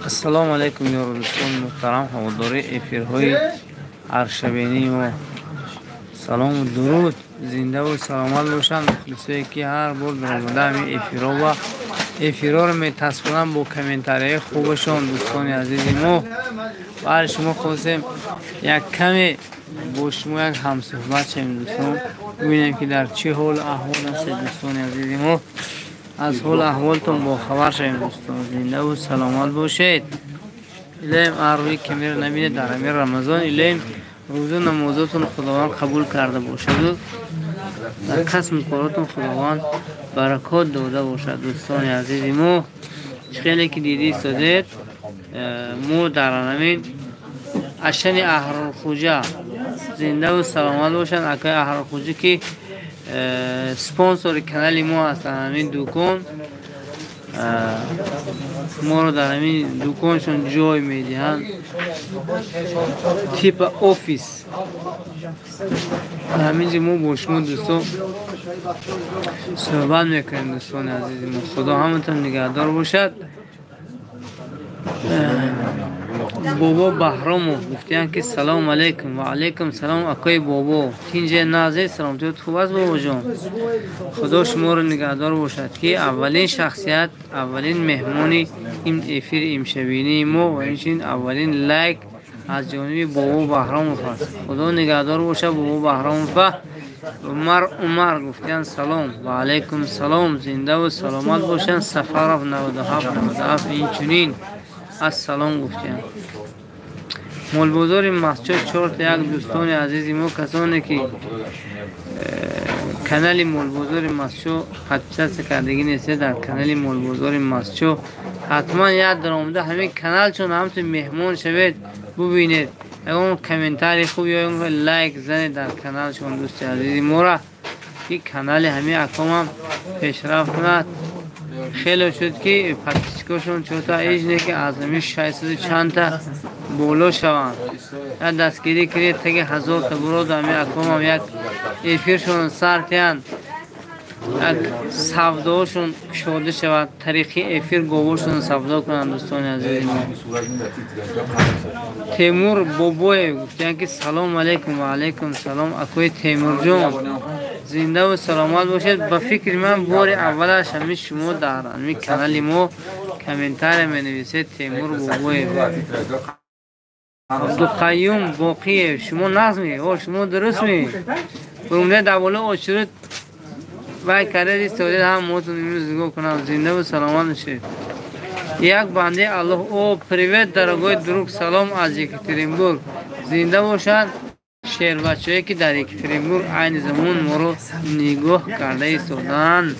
Ассалому алайкум ёру дӯстони муҳтарам, ҳаводори эфирҳои ҳаршабинии мо. Салому дуруд, зиндаву саломат бошанд мухлисое ки ҳар бор даромада ҳамин эфирҳо ва эфирҳоро метасбонанд бо комментарияи хубашон. Дӯстони азизи мо, баъди шумо хостем як каме бо шумо як ҳамсӯҳбат шавем. Дӯстон, бибинем ки дар чӣ ҳолу аҳвол ҳастед. Дӯстони азизи мо, аз ҳолу аҳволтон бохабар шавем. Дӯстон, зиндаву саломат бошед. Илоҳим ҳар рӯи камеро набинед дар ҳамин Рамазон. Илоҳим рӯзу намозотон Худованд қабул карда бошаду дар касбу коротон Худованд баракот дода бошад. Дӯстони азизи мо, чӣ хеле ки диди истодед, мо дар ҳамин ашани Аҳрорхуҷа. Зиндаву саломат бошанд акаи Аҳрорхуҷа, ки спонсори канали мо ҳастанд. Ҳамин дукон моро дар ҳамин дуконшон ҷой медиҳанд, типа офис. Дар ҳамин ҷо мо бо шумо, дӯстон, суҳбат мекунем. Дӯстони азизи мо, Худо ҳаматон нигаҳдор бошад. Бобо Баҳромов гуфтиянд ки салому алайкум. Ва алайкум салом, акои Бобо, тинҷе назе, саломатиёт хуб аст, бобоҷон? Худо шуморо нигаҳдор бошад, ки аввалин шахсият, аввалин меҳмони ин эфири имшабинии мо ва инчунин аввалин лайк аз ҷониби Бобо Баҳромов аст. Худо нигаҳдор бошад Бобо Баҳромова. Умар Умар гуфтиянд салом. Ва алайкум салом, зиндаву саломат бошанд. Сафаров 97 97 инчунин ассалом гуфтиянд. Молбозори Масчо 4-1. Дӯстони азизи мо, касоне ки канали Молбозори Масчо подписаться кардагӣ нестед, дар канали Молбозори Масчо ҳатман як даромада ҳамин канал чун ҳамтун меҳмон шавед, бубинед, ягон комментарий хуб ё ягон лайк занед дар каналшон, дӯсти азизи мора, ки канали ҳамин акомам пешрафт кунад. Хеле шуд ки подписчикошон чота ҳеҷ не, ки аз ҳамин 600 чандта боло шаванд. Як дастгирӣ кунед, таги 1000-та буроду ҳамин акомам як эфиршон сар тиҳанд, як савдоошон кушода шавад, тариқи эфир говошон савдо кунанд. Дӯстони азизи мо, Темур Бобоев гуфтиянд ки салому алайкум. Ва алайкум салом, акои Темурҷон, зиндаву саломат бошед. Ба фикри ман, бори аввалаш ҳамин шумо дар ҳамин канали мо комментария менависед. Темур Бобоев, Абдуқаюм Боқиев, шумо нағзми? О, шумо дурустми? Бурумда дар боло очурид вай карда истодед, ҳам мотон имрӯз нигоҳ кунам. Зиндаву саломат бошед. Як бандаи Аллоҳ: «О, привет, дорогой друг, салом аз Екатеринбург». Зинда бошанд шербачаҳое, ки дар Екатеринбург айни замон моро нигоҳ карда истоданд.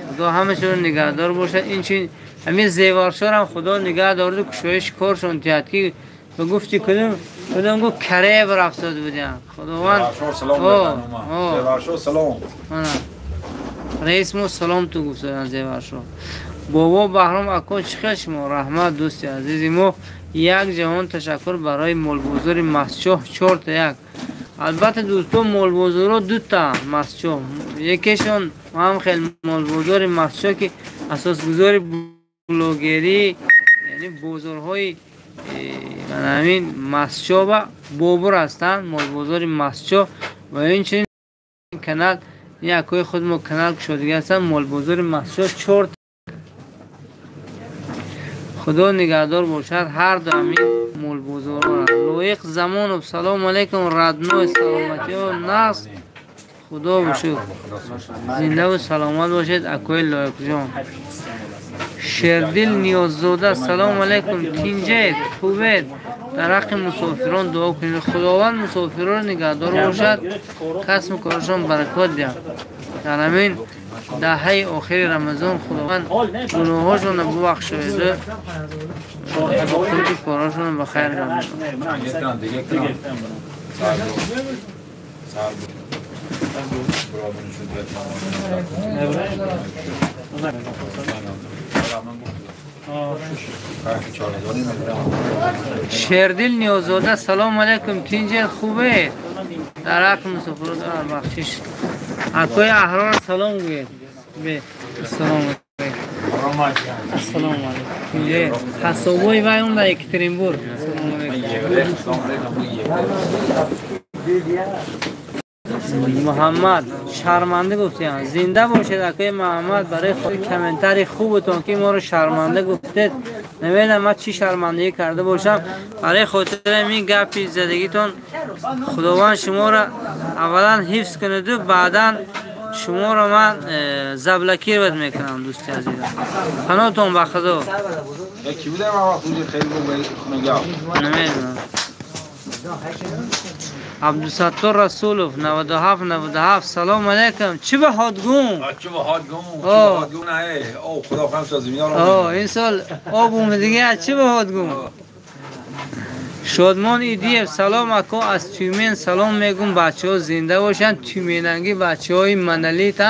Худо ҳамашонро нигаҳдор бошад. Инчунин ҳамин зеваршорам Худо нигаҳ дораду кушоиши коршон тиҳад, ки ба гуфти кудум кудум гуфт, Корея рафтода будям. Худованд раис мо салом ту гуфтоданд зеваршо. Бобо Баҳром ако, чӣ хел шумо? Раҳмат, дӯсти азизи мо. Як ҷаҳон ташаккур барои молбозори Масчоҳ 4-1. Албатта, дӯстон, молбозоро дута Масчоҳ, якешон ҳам хел молбозори Масчоҳ, ки асосгузори блогерӣ, яъне бозорҳои ҳамин Масчоҳ ва Бобур ҳастанд, молбозори Масчоҳ. Ва инчунин канал якои худ мо канал кушодагӣ ҳастанд, молбозори Масчоҳ чор. Худо нигаҳдор бошад ҳар ду ҳамин молбозорро. Лоиқ Замонов: «Салому алайкум, родной, саломатиё нағз?» Худо бошуд, зиндаву саломат бошед, акои Лоиқҷон. Шердил Ниёззода: «Салому алайкум, тинҷед, хубед? Дар ҳаққи мусофирон дуо кунед». Худованд мусофирро нигаҳдор бошад, касбу корашон баракот диҳад. Дар ҳамин даҳаи охири Рамазон Худованд гуноҳҳошонро бубахшояду худи корашонро ба хайр гардонад. Шердил Ниёзода: «Салому алайкум, тинҷед, хубед? Дар ҳаққи мусофирон бахшиш». Акои Аҳрор салом гӯед. Ассалому алайкум. Ассалому алайкум. Ҳасобои вай он дар Екатеринбург. Ассалому алайкум. Муҳаммад шарманда гуфтем. Зинда бошед акои Муҳаммад барои комментари хубатон ки моро шарманда гуфтед. Намедонам ман чӣ шармандагӣ карда бошам. Барои хотири ин гапи задагитон Худованд шуморо аввалан ҳифз кунаду баъдан шуморо ман заблокировать мекунам дӯсти азизам. Паноҳтон ба Худо. Ки будам вақт хеле намедонам. Абдусаттор Расулов 97 97 салом алейкум. Чӣ ба ҳодгум? Чӣ ба ҳодгум? Чӣ ба ҳодгум не? О худо хамса замина ро. О ин сол об омадига чӣ ба ҳодгум? Шодмон Идиев салом ако аз Тюмен салом мегум бачаҳо зинда бошанд. Тюменанги бачаҳои Монолит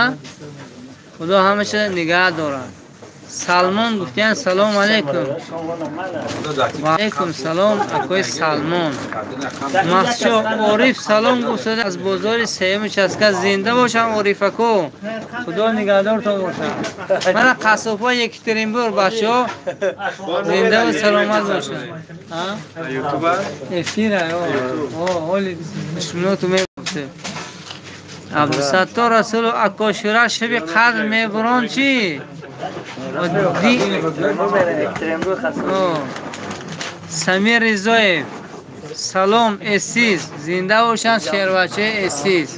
худо ҳамаша нигаҳ дорад. Салмон гуфтиян салом алейкум. Ва алейкум салом акои Салмон. Махшо Ориф салом гуфтада аз бозори сеюми участка зинда бошам Ориф ако. Худо нигаҳдортон бошад. Мана қассобҳои Екатеринбург бачаҳо зинда ва саломат бошанд. Эфира ҳоли душманоту мегуфте. Абдусаттор Расулов ако Шура шаби қадр мебурон чӣ? Самир Ризоев салом эсиз зинда бошанд шербачаи эсиз.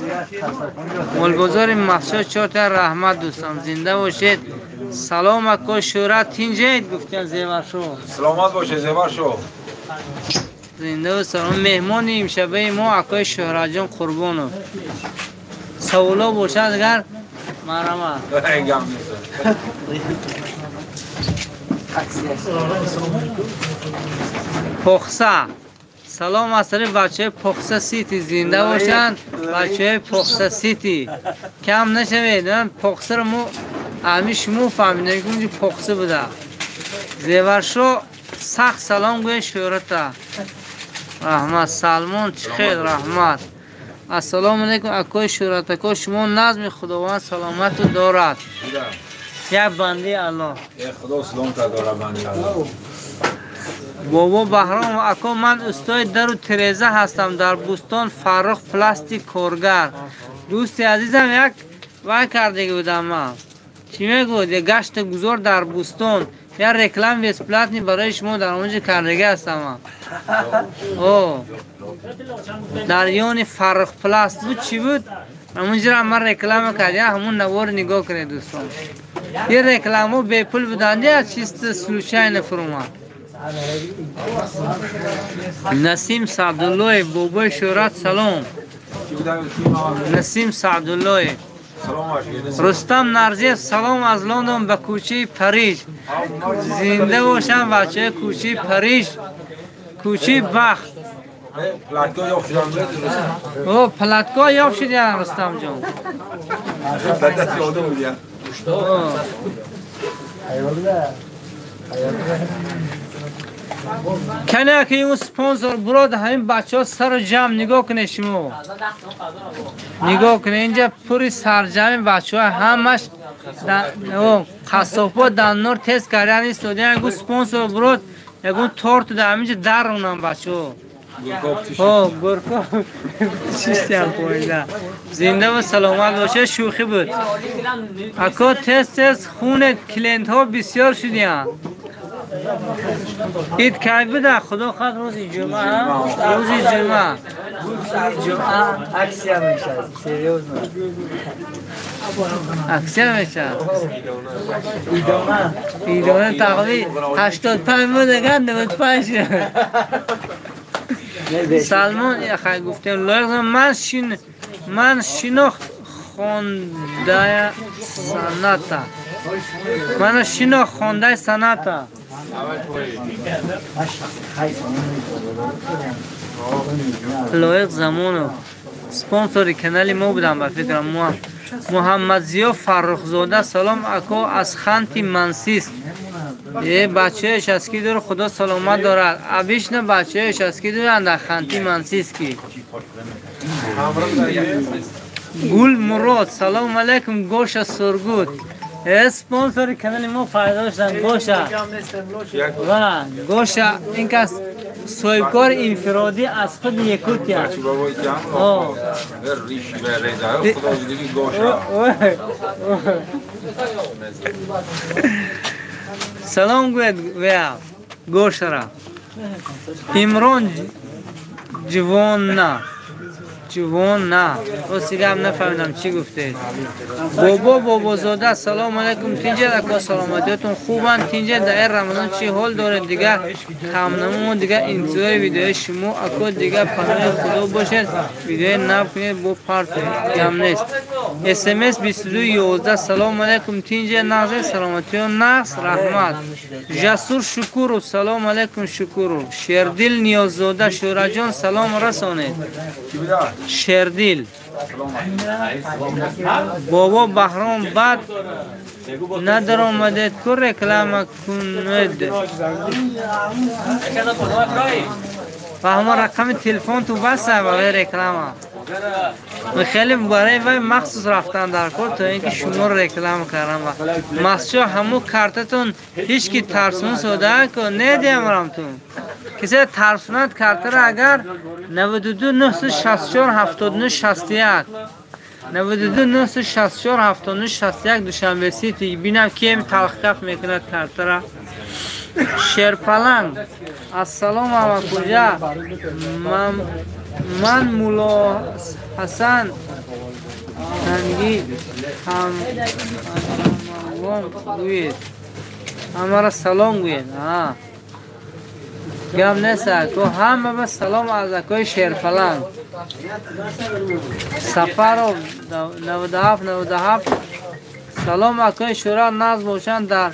Молбозори Махшо чорта раҳмат дӯстам зинда бошед. Салом ако Шура тинҷед гуфтиян Зеваршо. Саломат бошед Зеваршо. Зинда ва салом. Меҳмони имшабаи мо акои Шӯҳратҷон Қурбонов. Саволо бошад агар марҳамат. Похса салом аз тарафи бачаҳои Похса Сити зинда бошанд. Бачаҳои Похса Сити кам нашавед. Похсаро мо ами шумо фаҳмидем ки унҷо Похса буда. Зеваршо сахт салом гӯед Шӯҳрата. Раҳмат. Салмон чӣ хел раҳмат. Ассалому алайкум акои Шӯҳрат ако шумо назми Худованд саломату дорад. Як банди Аллоҳ. Худо саломата дорад банди Аллоҳ. Бобо Баҳром ако ман устои дару тиреза ҳастам дар Бӯстон Фаррух пластик коргар. Дӯсти азизам як вай кардагӣ будам ман. Чӣ мегӯяд? Як гашти гузор дар Бӯстон. Як реклам бесплатный барои шумо дар онҷо кардагӣ ҳастам ман. О дар ёни Фаррух пласт буд чӣ буд? Ҳамонҷоро ман реклама кардам. Ҳамон навор нигоҳ кунед дӯстон. Ин рекламаҳо бепул буданд, я чисто случайно фуромад. Насим Саъдуллоев бобои Шӯҳрат салом. Насим Саъдуллоев. Рустам Нарзиев салом аз Лондон ба кӯчаи Париж. Зинда бошанд бачаҳои кӯчаи Париж, кӯчаи Бахт. О платко ёфт шудиян Рустамҷон. Кане ки ин спонсор бурод ҳамин бачаҳо сару ҷамъ нигоҳ кунед шумо. Нигоҳ кунед инҷа пури сарҷамъи бачаҳо ҳамаш қассобҳо даннор тест кардан истодиян. Ягон спонсор бурод ягон торт дар ҳаминҷа даронам бачаҳо. Гурко чистиям поида. Зинда ва саломат бошед. Шӯхӣ буд. Ако тез тез хунед клиентҳо бисёр шудиянд. Ид кай буда? Худо хоҳад рӯзи ҷумъа. Рӯзи ҷумъа. Ҷумъа аксия мешавад. Серьёзно. Аксия мешавад. Идона. Идона тақрибан 85 буд агар 95 шуд. Салмон хай гуфтем лоиқ ман шинохт хондая санъата. Мана шинохт хондаи санъата. Лоиқ Замонов спонсори канали мо будам ба фикрам. Муҳаммадзиё Фаррухзода салом ако аз Ханти Мансист. Бачаеш аз ки дор худо саломат дорад. Обычно бачаеш аз ки доранд дар Ханти Мансистки. Гул Мурод, салом алейкум, Гоша Сургут. Спонсори канали мо пайдо шудан Гоша. Ва Гоша ин кас соҳибкори инфиродӣ аз худ Якутия. Салом гӯяд вя Гошара. Имрон Ҷивонна. Ҷивонна. Рости гап нафаҳмидам чӣ гуфтед. Бобо Бобозода, салом алейкум, тинҷед ако, саломатиётон хубанд, тинҷед, дар ин Рамазон чӣ ҳол доред, дигар камнамон, дигар интизори видеои шумо ако, дигар паноҳи Худо бошед, видеои нав кунед, бо партоед, гам нест. СМС 2211, салом алейкум, тинҷед, нағзе, саломатиён нағз, раҳмат. Жасур Шукуров, салом алейкум, Шукуров. Шердил Ниёззода, Шӯраҷон, салом расонед. Шердил. Бобо Баҳром, бад надаромадед, ку реклама кунед. Ва ҳамон рақами телефон ту баста барои реклама. Хеле барои вай махсус рафтан дар кор то ин ки шуморо реклама кардан. Ва масчо ҳамун картатон ҳеҷ ки тарсун сода ку недиям рамтун. Кисе тарсунад картаро агар 92 964 79 61 92 964 79 61 Душанбе Сити. Бинам кем талхкаф мекунад картара. Шерпаланг, ассалому алайкум, ман Мулло Ҳасан Танги ҳамагон гӯед, ҳамаро салом гӯед. Гап нест ако, ҳама ба салом аз акои Шерпаланг. Сафаров 97 97, салом акои Шӯра, нағз бошанд, дар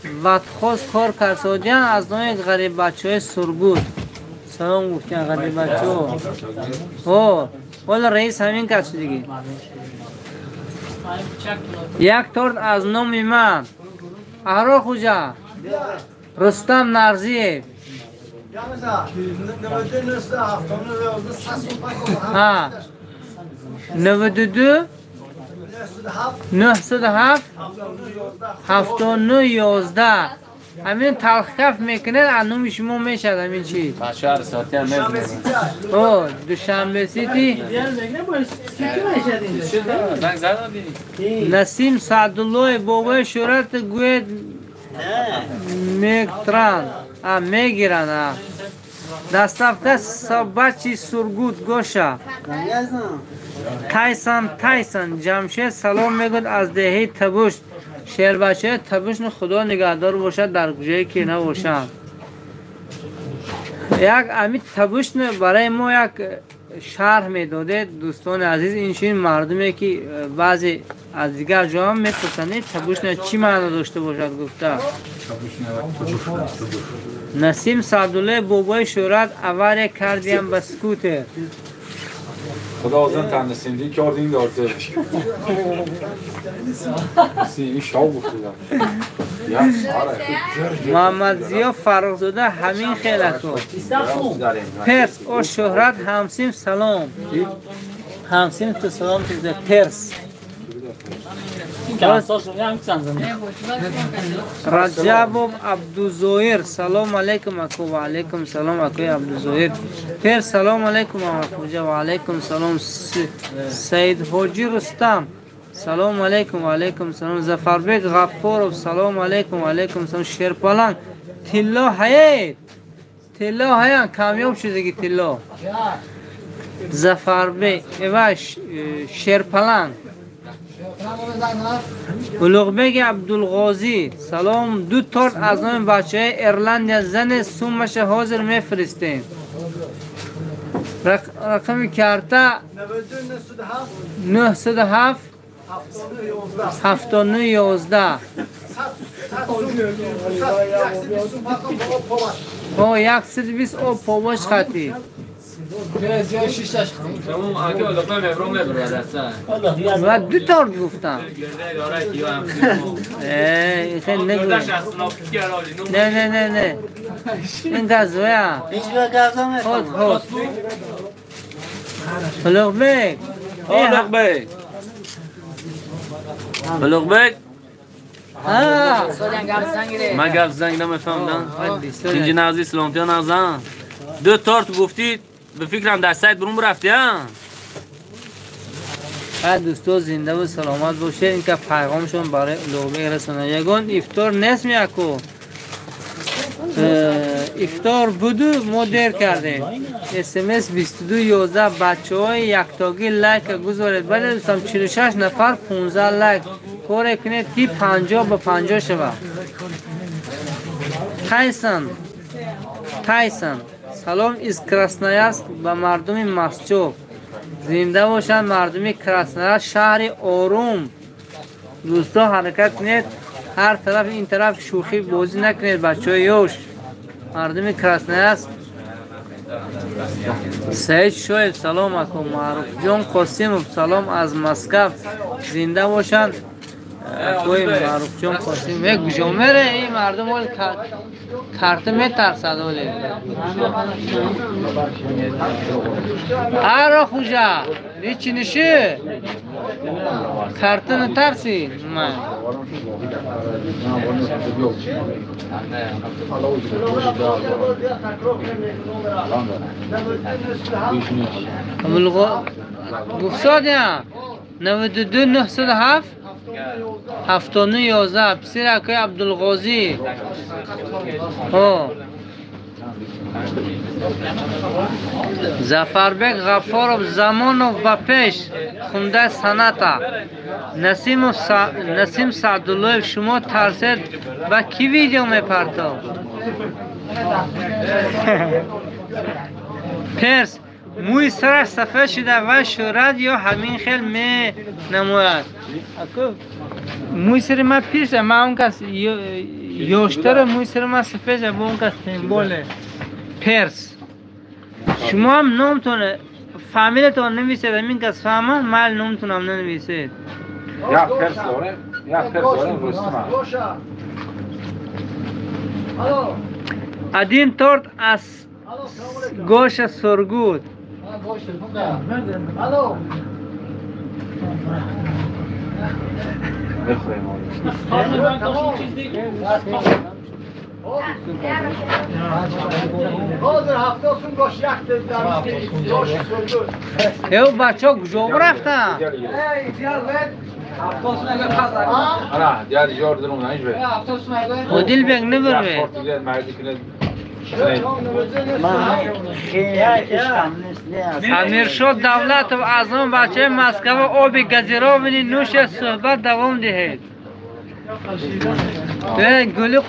Ватхоз кор карсодиян, аз номи ғариббачаҳои Сургут. Салом гуфтиян ғариббачаҳо. Ҳо, ҳоло раис ҳамин кас шудиги. Як торт аз номи ман. Аҳрор хуҷа, Рустам Нарзиев. Ҳа, 92 907 79 11. Ҳамин талхкаф мекунед, аз номи шумо мешавад ҳамин чиз. О, Душанбе Сити. Насим Саъдуллоев, бобои Шӯҳрат гӯед мектран, мегиранд. Доставка собачий Сургут Гоша. Тайсон Тайсон Ҷамшед салом мегӯяд аз деҳаи Табуш. Шербачаи Табуш худо нигаҳдор бошад дар куҷое ки набошанд. Як ами Табуш барои мо як шарҳ медодед дӯстони азиз. Инчунин мардуме ки баъзе аз дигар ҷоҳо мепурсанд Табуш чӣ маъно дошта бошад гуфта. Насим Саъдуллоев, бобои Шӯҳрат, авария кардиям ба скутер. خدا آزن تن نسیم دی که آردین دارده نسیم این شاو گفته. محمد زیا فرخزاده ҳамин хел ако. Перс о Шӯҳрат ҳамсим салом. Ҳамсим ту салом ту Перс. Раҷабов Абдузоир, салом алейкум ако, ва алейкум салом акои Абдузоир. Пер, салом алейкум амакуҷа, ва алейкум салом. Саид Ҳоҷи Рустам, салом алейкум, ва алейкум салом. Зафарбек Ғаффоров, салом алейкум, ва алейкум салом. Шерпаланг, тилло ҳаед, тилло ҳаян, камёб шудаги тилло. Зафарбек ва Шерпаланг. Улуғбеги Абдулғозӣ, салом, ду торт аз номи бачаҳои Ирландия, зане суммаша ҳозир мефиристем. Рақами карта 907 79 11. О, 120 о побош хати. و دو تارت گفتم. خیلی نگو. نه نه نه نه. این گزویا. خود خود. Улуғбек, Улуғбек. Улуғбек. Ман гап занг намефаҳмидам. Инҷи нағзи саломатиё нағзан. Ду торт гуфтӣ ба фикрам дар сайт бурун рафтӣ, а? Дӯсто зиндаву саломат бошед. Инка пайғомшон барои Улуғбек расонад. Ягон ифтор нест меяку. Ифтор буду мо дер кардем. СМС 2211 бачаҳои яктогӣ лайка гузоред. Бале дӯстам, 46 нафар 15 лайк. Коре кунед ки 50 ба 50 шавад. Тайсон. Тайсон. Салом из Красноярск ба мардуми Масчов. Зинда бошанд мардуми Красноярск, шаҳри орум. Дӯсто ҳаракат кунед, ҳар тараф ин тараф шӯхӣ бозӣ накунед бачаҳои ёш. Мардуми Красноярск. Саид Шоев салом аку. Маъруфҷон Қосимов салом аз Москва. Зинда бошанд акои Маъруфҷон Қосимов. Э куҷо мере ин мардум оли карта метарсад оли. Аро хужа, ҳеҷ ниши? Карта натарси? Ман. Гуфтодя 92 907 79 11 писари акои Абдулғозӣ. Зафарбек Ғаффоров Замонов ба пеш хундаи санъата. Насим Саъдуллоев шумо тарсед ба кӣ видео мепартов? Перс мӯи сараш сафед шуда ва шӯҳрат ё ҳамин хел менамояд. Мӯи сари ман пир шуда, ман он кас ёштара мӯи сари ман сафед шуда, бо он кас темболе. Перс шумо ҳам номтон фамилиятон нависед, ҳамин кас фаҳма, майл номтонам нанависед. Як перс дорем, як перс дорем рустам. Один торт аз Гоша Сургут. Ё бачаҳо куҷо рафтанд? Одилбек набурвед. Амиршод Давлатов аз он бачаи Москва оби газированный нӯша суҳбат давом диҳед. Гули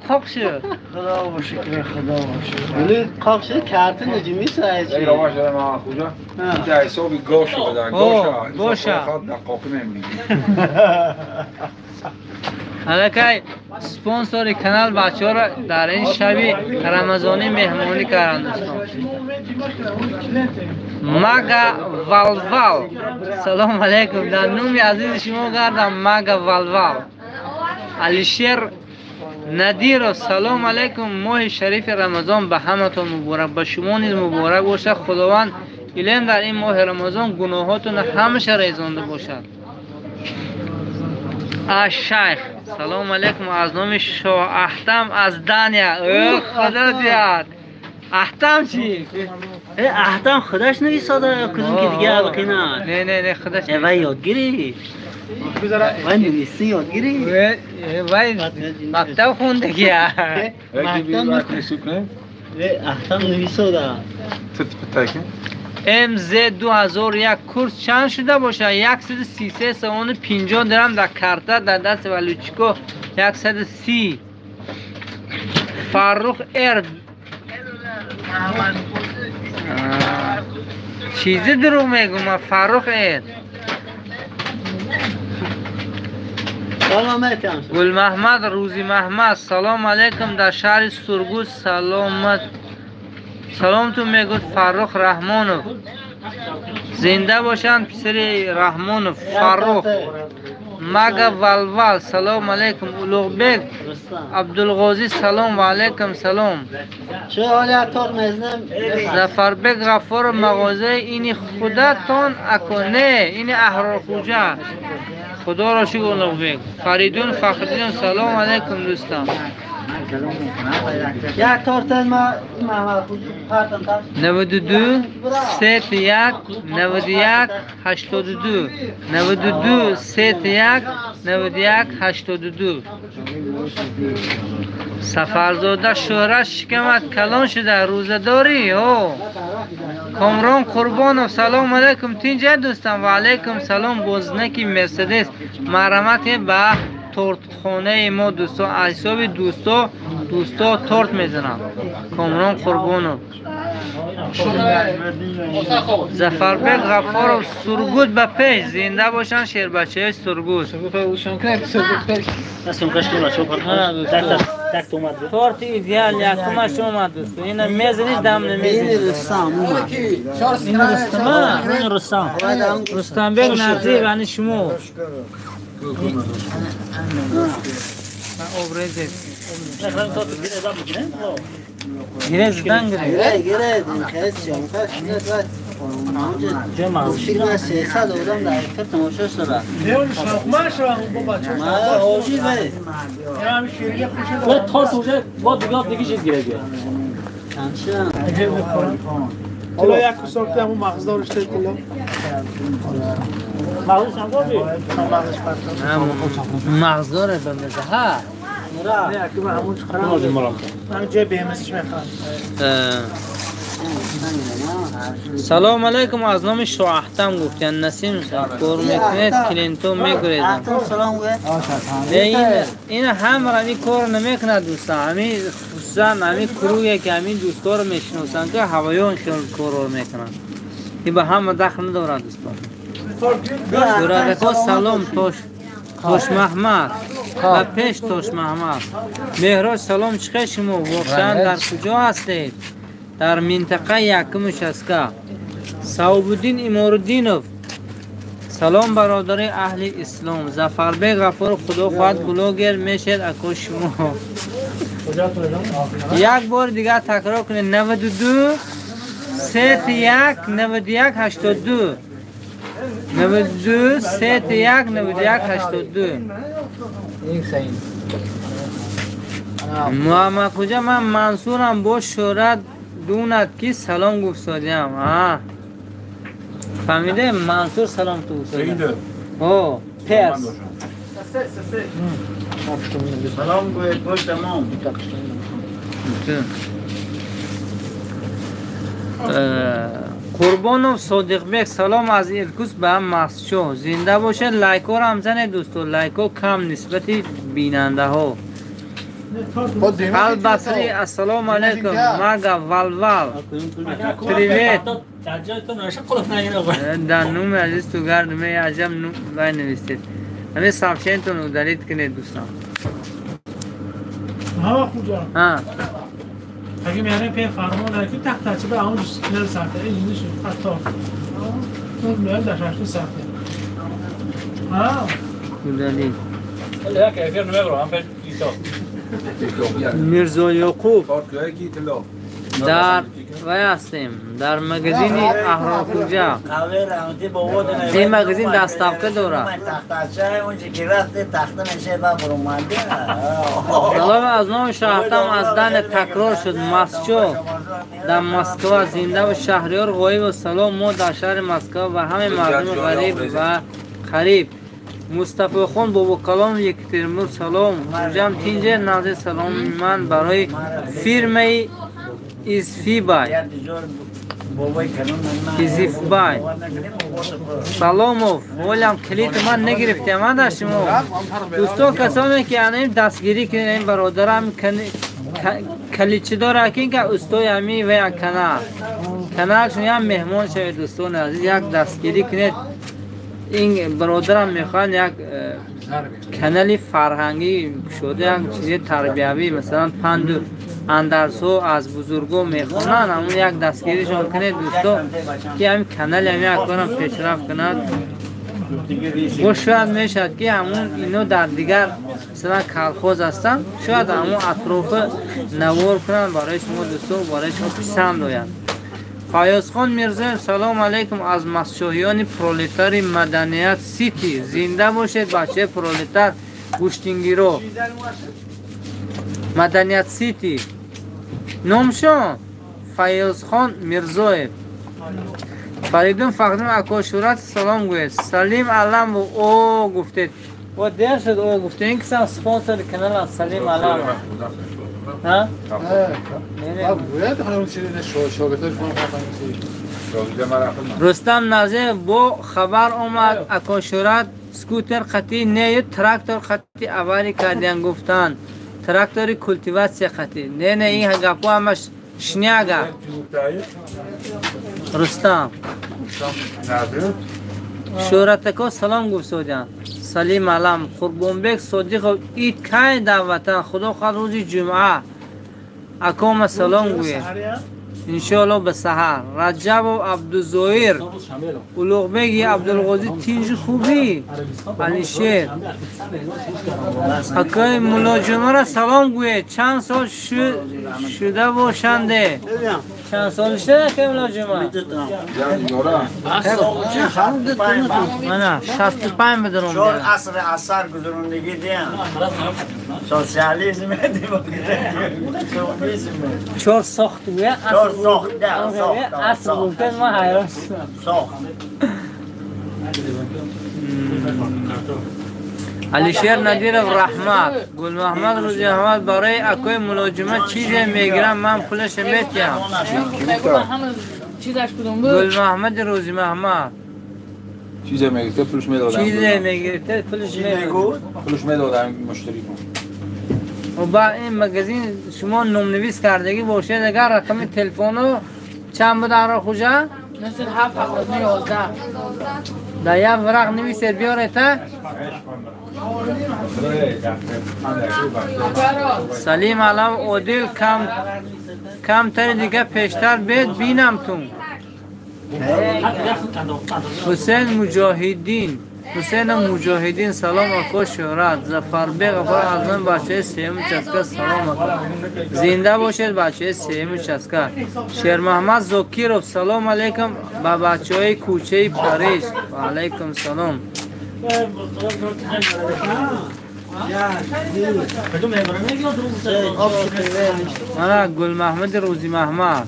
қоқ шуд. Худо шукр, худо шукр. Гули қоқ шуд, карти наҷумӣ саид шуд. ҳисоби гоша бадан, гоша. Гоша. Дақоқи мемонӣ. Аллакай спонсори канал бачаҳоро дар ин шаби рамазонӣ меҳмонӣ карданд дӯстон. Мага Валвал. Салом алейкум. Дар номи азизи шумо гардам Мага Валвал. Алишер Надиров салом алейкум. Моҳи шарифи Рамазон ба ҳаматон муборак, ба шумо низ муборак бошад. Худованд илм дар ин моҳи Рамазон гуноҳотонро ҳамаша резонда бошад. Шайх салом алейкум аз номи Шоҳ Аҳтам аз Дания. Худо диҳад. Аҳтам чӣ? Аҳтам худаш нависода кудум ки дига алқина. Не, не, не, худаш. Вай ёд гирифт. Вай нависӣ ёд гирифт. Вай мактаб хондагия. Аҳтам нависода. МЗ 2001 курс чанд шуда бошад? 133 сомони 50 дирам дар карта дар дасти валютчико 130. Фаррух Р чизи дурӯғ мегӯм. Фаррух Р. Гулмаҳмад Рӯзимаҳмад салом алейкум дар шаҳри Сургут саломат. Саломтон мегӯяд Фаррух Раҳмонов. Зинда бошанд писари Раҳмонов Фаррух. Мага Валвал, салом алейкум. Улуғбек Абдулғозӣ, салом ва алейкум салом. Зафарбек Ғаффоров, мағозаи ини худатон ако не, ини Аҳрорхӯҷа. Худоро шукр Улуғбек. Фаридун Фахриддин, салом алейкум дӯстам. Як торт ма 92 31 91 82 92 31 91 82. Сафарзода Шӯҳрат, шикамат калон шуда, рӯзадорӣ? О. Комрон Қурбонов, салом алейкум. Тинҷа дӯстам? Ва алейкум салом. Бознаки Мерседес марҳамат ба тортхонаи мо дӯсто, аз ҳисоби дӯсто торт мезанам. Комрон Қурбонов. Зафарбек Ғаффоров, Сургут ба пеш, зинда бошанд шербачаҳои Сургут. Торти идеал якумаш омад дӯсто. Ина мезанӣ, дам намезанӣ. Ин Рустама? Рустамбек Назир, ани шумо. Обрезет. Гире зидан гире. Гире, гире, хеле сесад одам дар эфир тамошо шуда. Торт уже бо дига чиз гире гире. Ҳоло як кусок ҳамун мағздориш текуло. Мағзаш ҳам дорӣ? Мағздоре ба меза ҳа. Не, аки ман ҳамун чиқарам. Ман ҷои бемазиш мехоҳам. Салом алейкум, аз номи Шоҳахтам гуфтян. Насим кор мекунед, клиентҳо мегурезанд. Ин ҳамра ҳамин корро намекунад дӯстан. Ҳамин хусусан ҳамин куруе ки ҳамин дӯстҳоро мешиносанд, ки ҳавоён хел корро мекунанд. Ин ба ҳама дахл надорад дӯстон. Дӯрагако салом. Тошмаҳмад ба пеш, Тошмаҳмад. Меҳроҷ салом, чӣ хел шумо? Воқеан дар куҷо ҳастед? Дар минтақаи якуму шастка. Саобуддин Иморуддинов, салом бародари аҳли ислом. Зафарбек Ғаффоров, худо хоҳад блогер мешед ако шумо. Як бори дигар такрор кунед: 92 31 91 82 92 31 91 82. Муҳаммад Хуҷа, ман Мансурам, бо Шӯҳрат дунад ки салом гуфтодиам. Фаҳмиде? Мансур салом ту гуфтодиам. О, перс. Салом гӯед бош тамом. Қурбонов Содиқбек, салом аз Иркутск ба Масчо. Зинда бошед, лайкҳоро ҳам занед дӯсто, лайкҳо кам нисбати бинандаҳо. Албасри, ассалому алейкум. Мага Валвал, привет. Дар нуми азиз ту гардме аҷаб вай навистед. Ҳамин сообщениятон удалить кунед дӯстон. اگه میاریم پی فرمان داره که تخت چه به اون نل سرته این نیست حتی اون میاد در شش سرته. ها удалить. Мирзо Ёқуб, дар вай ҳастем, дар магазини Аҳрорхӯҷа. Ин магазин доставка дорад. Салом аз номи Шоҳахтам, аз дане такрор шуд. Масчо дар Москва зинда ва Шаҳриёр Ғоибов, салом. Мо дар шаҳри Москва ва ҳамаи мардуми ғариб ва қариб. Мустафохон Бобокалом Екатеринбург, салом. Хуҷам тинҷе назир, саломи ман барои фирмаи Изфибай. Изифбай. Саломов, ҳолям калити ман нагирифтем ада шумо. Дӯстон, касоне ки анаим дастгирӣ кунед ин бародарам калитчидор акин ка устои ҳамин вая канал. Каналшон як меҳмон шавед дӯстони азиз, як дастгирӣ кунед. Ин бародарам мехоҳанд як канали фарҳангӣ кушода, як чизи тарбиявӣ, масалан панду андарсҳо аз бузургҳо мехонанд, ҳамун як дастгиришон кунед дӯсто, ки ҳамин канали ҳамин акорам пешрафт кунад. Бо шояд мешавад ки ҳамун ино дар дигар масалан колхоз ҳастанд, шояд ҳамун атрофи навор кунанд барои шумо дӯсто, барои шумо писанд ояд. Фаёзхон Мирзоев, салом алейкум аз масчоҳиёни пролетари Маданият Сити. Зинда бошед бачаи пролетар гӯштингиро. Маданият Сити. Номшон Фаёзхон Мирзоев. Фаридун Фахриддин ако Шӯрат салом гӯед. Салим Аламов о гуфтед. О дер шуд о гуфтед. Ин кисам спонсори канал аст Салим Аламов. ها؟ Рустам Назир бо хабар омад ако Шӯрат скутер қатӣ не трактор қатӣ авария кардиян гуфтанд. Трактори культиватсия қатӣ. Не не ин гапҳо ҳамаш шняга. Рустам Шӯратако салом гуфтодян. Салим Алам Қурбонбек Содиқов ид кай дар ватан? Худо хоҳад рӯзи ҷумъа. Акома салом гӯед. Иншоалло ба саҳар. Раҷабов Абдузоир Улуғбеги Абдулғозӣ тинҷи хубӣ. Алишер акои Муллоҷумъаро салом гӯед. Чанд сол шуда бошанде? Чанд сол шуда акои Муллоҷумъа? Мана 65 бидурум. Чор аср асар гузарондагӣ диям. Социализм коммунизм. Чор сохт гӯя? Чор сохт, аср гуфтед ман ҳайрон шудам. Сохт. Алишер Надиров раҳмат. Гулмаҳмад Рӯзиаҳмад барои акои Муллоҷумъа чизе мегирам, ман пулаша метиҳам. Гулмаҳмади Рӯзимаҳмад чизе мегирифта пулш медодам. Чизе мегирифта пулш медодам. Пулш медодам муштаритон. Ба ин магазин шумо номнавис кардагӣ бошед, агар рақами телефону чанд буд аро хуҷа? 97 11. Дар як варақ нависед биёред та? Салим Алам Одил камтари дига пештар бед бинам тун. Ҳусейн Муҷоҳиддин Ҳусейн Муҷоҳиддин салом ако Шӯҳрат. Зафарбек Ғафар аз ман бачаи сеюм участка салом ако. Зинда бошед бачаи сеюм участка. Шермаҳмад Зокиров салом алейкум ба бачаҳои кӯчаи Париж. Ва алайкум салом. Мана Гулмаҳмади Рӯзимаҳмад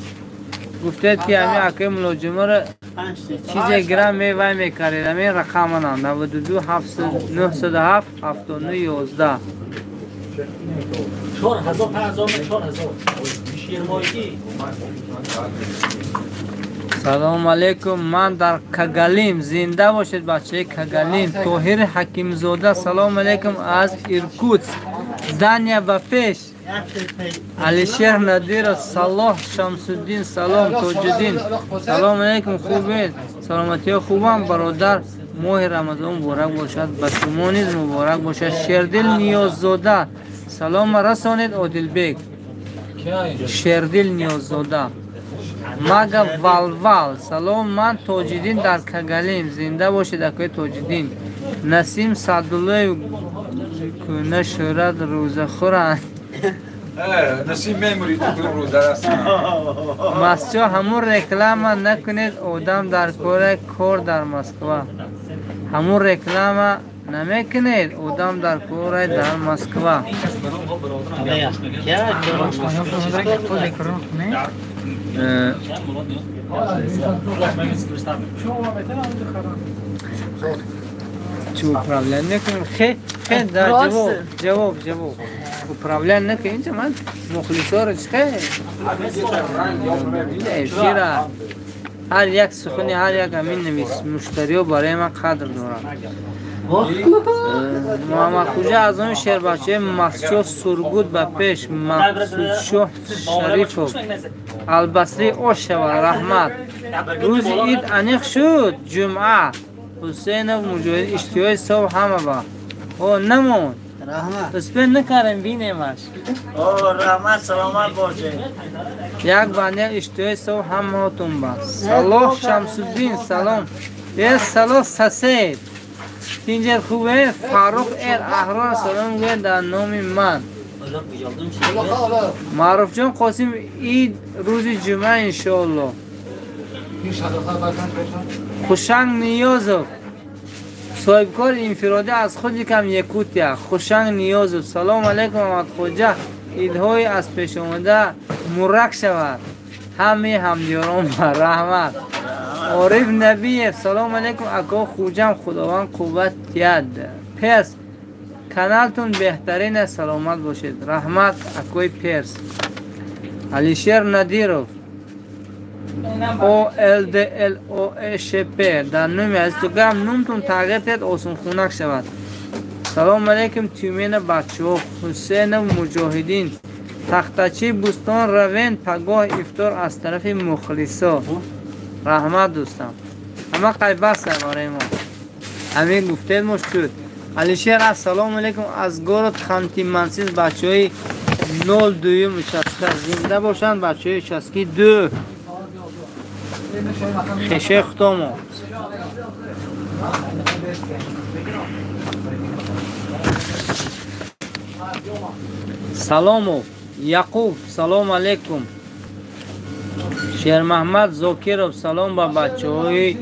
гуфтед ки ҳамин акои Муллоҷумъаро чизе гирам мевай мекардед. Ҳамин рақамана 92 907 79 11. 4000 5000 4000 шермоӣ. Салом алейкум, ман дар Кагалим. Зинда бошед бачаи Кагалим. Тоҳир Ҳакимзода салом алейкум аз Иркутск. Дания ба пеш. Алишер Надиров Салоҳ Шамсуддин салом. Тоҷиддин салом алейкум, хубед? Саломатиҳо хубам бародар. Моҳи Рамазон муборак бошад, ба шумо низ муборак бошад. Шердил Ниёззода салом расонед. Одилбек Шердил Ниёззода. Мага Валвал салом, ман Тоҷиддин дар Кагалим. Зинда бошед акои Тоҷиддин. Насим Саъдуллоев кӯна Шӯҳрат рӯзахӯранд. Насим мемурид кудом рӯза аст. Масчо ҳамун реклама накунед, одам дар кора кор дар Москва. Ҳамун реклама намекунед, одам дар кора дар Москва. Чӣ управлять накунем? Хе, хе, да, ҷавоб, ҷавоб, ҷавоб. Управлять накунем, инҷа ман мухлисоро чӣ хе? Эфира. Ҳар як сухани, ҳар як ҳамин навис муштариё барои ман қадр дорад. Муҳаммадхуҷа аз он шербачаи Масчо Сургут ба пеш. Мақсудшоҳ Шарифов Албасрӣ ош шавад, раҳмат. Рӯзи ид аниқ шуд, ҷумъа. Ҳусейнов Муҷоҳид иштиҳои сов ҳама ба. О, намон. Успен накардем бинемаш. О, раҳмат, саломат бошед. Як банда иштиҳои сов ҳамаҳотон ба. Салоҳ Шамсуддин салом. Е, салоҳ сасед. Тинҷер хубе? Фаррух эр Аҳрор салом гӯяд дар номи ман. Маъруфҷон Қосим ид рӯзи ҷумъа иншоалло. Хушанг Ниёзов соҳибкори инфиродӣ аз худи кам Якутия. Хушанг Ниёзов салом алайкум Аҳмадхоҷа, идҳои аз пешомада мурак шавад ҳамаи ҳамдиёрон ба раҳмат. Ориф Набиев салом алайкум ако Хуҷам, худованд қувват диҳад. Перс каналтун беҳтарин аст, саломат бошед. Раҳмат акои Перс. Алишер Надиров OLDLOШP дар номи азизу гам номтун тағйир диҳед осонхунак шавад. Салом алайкум Тюмена бачаҳо. Ҳусейнов Муҷоҳиддин тахтачи Бӯстон равен пагоҳ ифтор аз тарафи мухлисо. Раҳмат дӯстам. Ҳама қайбаста барои мо. Ҳамин гуфтед мо шуд. Алишер ассалому алайкум аз город Ханти-Мансийск бачаҳои 02 участка зинда бошанд бачаҳои участки 2. Хеше худомо. Саломов Яқуб салом алейкум. Шермаҳмад Зокиров салом ба бачаҳои.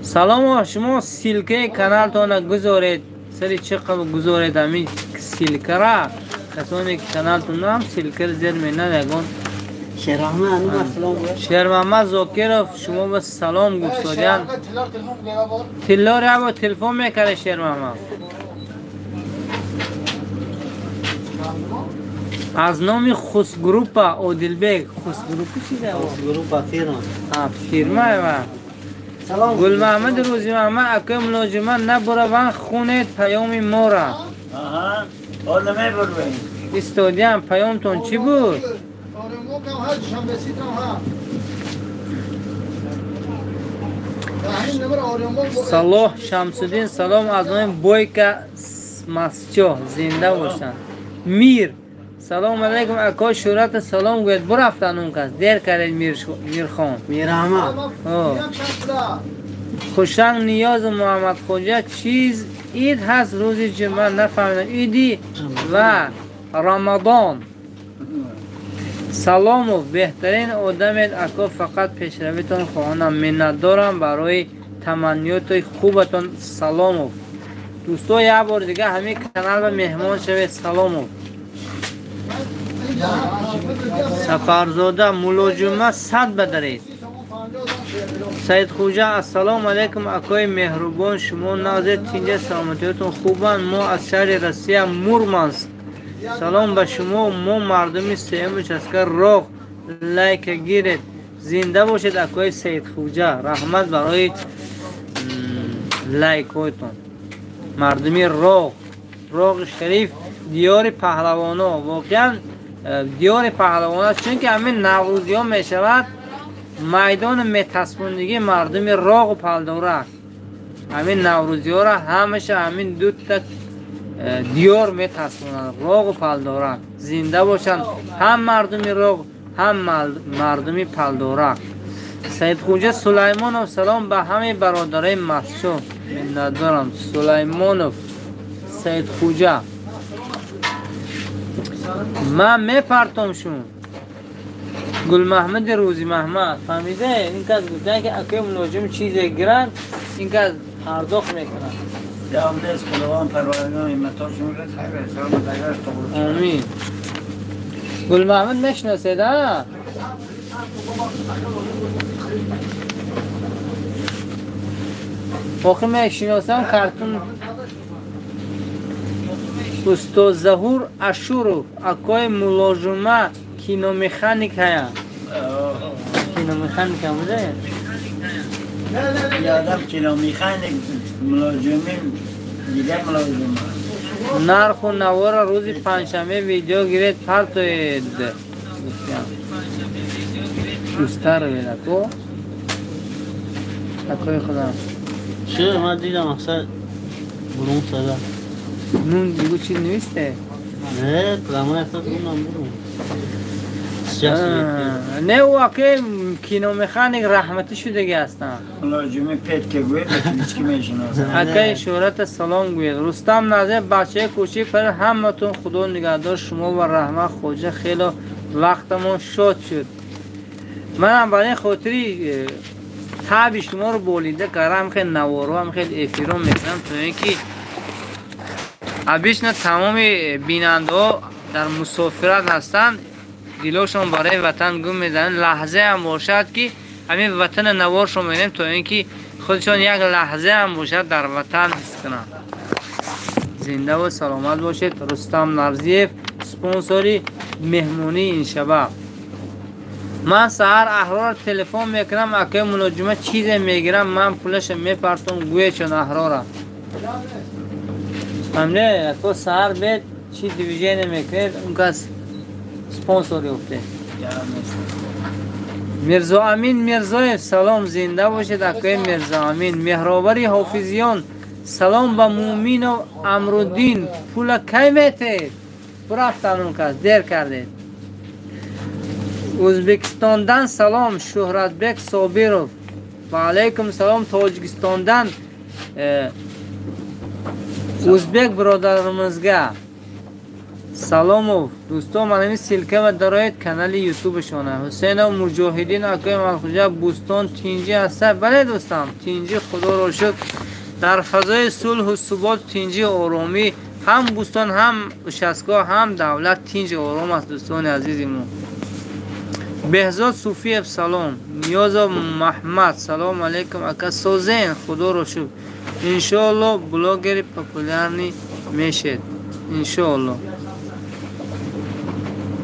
Салом шумо ссылкаи каналтона гузоред. Сари чӣ гузоред ҳамин ссылкара? Касоне ки каналтонам ссылкаро зер менад ягон. Шермаҳмад Зокиров шумо ба салом гуфтодян. Тиллор як бор телефон мекард Шермаҳмад. Аз номи Хусгруппа Одилбек. Хусгруппа чизе? Хусгруппа фирма. Фирма ва. Гулмаҳмад Рӯзимаҳмад акои мулоҷима набураванд хунед паёми мора. Истодиям паёмтон чӣ буд? Салоҳ Шамсуддин салом аз номи Бойка Масчо зинда бошанд. Мир салом алайкум ако Шӯҳрата салом гӯяд. Бурафтан он кас дер кардед Мирхон. Мираҳмад. Хушанг Ниёзу Муҳаммадхоҷа чиз ид ҳаст рӯзи ҷумъа нафаҳмидам. Иди ва Рамадон. Саломов беҳтарин одамед ако, фақат пешравитон хоҳонам. Миннатдорам барои таманниёти хубатон Саломов. Дӯсто як бор дига ҳамин канал ба меҳмон шавед Саломов. Сафарзода мулоҷума сад бадаред. Саидхӯҷа ассалому алайкум акои меҳрубон, шумо нағзед, тинҷа, саломатиётон хубанд. Мо аз шаҳри Россия Мурманск. Салом ба шумо, мо мардуми сеюм участка Роғ лайка гиред. Зинда бошед акои Саидхӯҷа. Раҳмат барои лайкҳоятон. Мардуми Роғ, Роғи Шариф, диёри паҳлавоно. Воқеан диёри паҳлавон аст, чунки ҳамин наврӯзиҳо мешавад майдони метаспондагии мардуми Роғу Палдора. Ҳамин наврӯзиҳоро ҳамаша ҳамин дута диёр метаспонанд, Роғу Палдора. Зинда бошанд ҳам мардуми Роғ, ҳам мардуми Палдора. Саидхӯҷа Сулаймонов салом ба ҳамаи бародарои Масчо. Миннатдорам Сулаймонов Саидхӯҷа. Ман мепартом шум. Гулмаҳмади Рӯзимаҳмад фаҳмиде? Ин кас гуфтан ки акои мулоҷим чизе гиранд, ин кас пардохт мекунад. Амин. Гулмаҳмад мешиносед а? Охир мешиносам картун. Устод Заҳур Ашуров акои мулоҷума киномеханик ҳая. Киномеханик ҳам буда? Одам киномеханик мулоҷуми дигар мулоҷума. Нарху навора рӯзи панҷшанбе видео гиред партоед. Устар ведако. Акои худам. Чӣ ман дидам мақсад бурун сада. Нун дигу чиз нивисте? Не, прямой хат унам бурун. Не, ӯ акои Киномеханик раҳматӣ шудаги ҳастанд. Мулоҷими петке гӯед, ҳеҷ ки мешиносад. Акаи Шӯҳрата салом гӯед. Рустам Назир, бачаи кӯчаи Фарид, ҳаматон худо нигаҳдор шумо ва раҳмат хоҷа, хело вақтамон шод шуд. Манам барои хотири таби шуморо болида кардам, хеле наворҳоам, хеле эфирҳо мекунам, то ин ки обычно тамоми бинандаҳо дар мусофират ҳастанд, дилошон барои ватан гум мезананд. Лаҳзаам бошад ки ҳамин ватана наворшон менем, то ин ки худшон як лаҳзаам бошад дар ватан ҳис кунанд. Зиндаву саломат бошед. Рустам Нарзиев, спонсори меҳмонии ин шаба. Ман саҳар Аҳрора телефон мекунам, акаи Мулоҷима чизе мегирам, ман пулаша мепартом, гӯечон Аҳрора. Фаҳмиде? Ако саҳар бед чӣ движение мекунед, он кас спонсор ёфте. Мирзоамин Мирзоев, салом, зинда бошед акаи Мирзоамин. Меҳровари Ҳофизиён, салом ба Муъминов Амруддин, пула кай метед? Бурафтан он кас, дер кардед. Ӯзбекистондан салом, Шӯҳратбек Собиров. Ва алайкум салом. Тоҷикистондан ӯзбек бародаримизга саломов. Дӯстон, ман ҳамин ссылка ва дароед канали ютубшона. Ҳусейнов Муҷоҳиддин, акои Малхуҷа, Бӯстон тинҷӣ ҳаста? Бале дӯстам, тинҷӣ, худоро шукр, дар фазои сулҳу субот, тинҷӣ, оромӣ, ҳам Бӯстон, ҳам участка, ҳам давлат тинҷи ором аст, дӯстони азизи мо. Беҳзод Суфиев, салом. Ниёзов Маҳмад, салом алейкум, ака, созен? Худоро шукр, иншоалло блогери популярный мешед, иншоалло.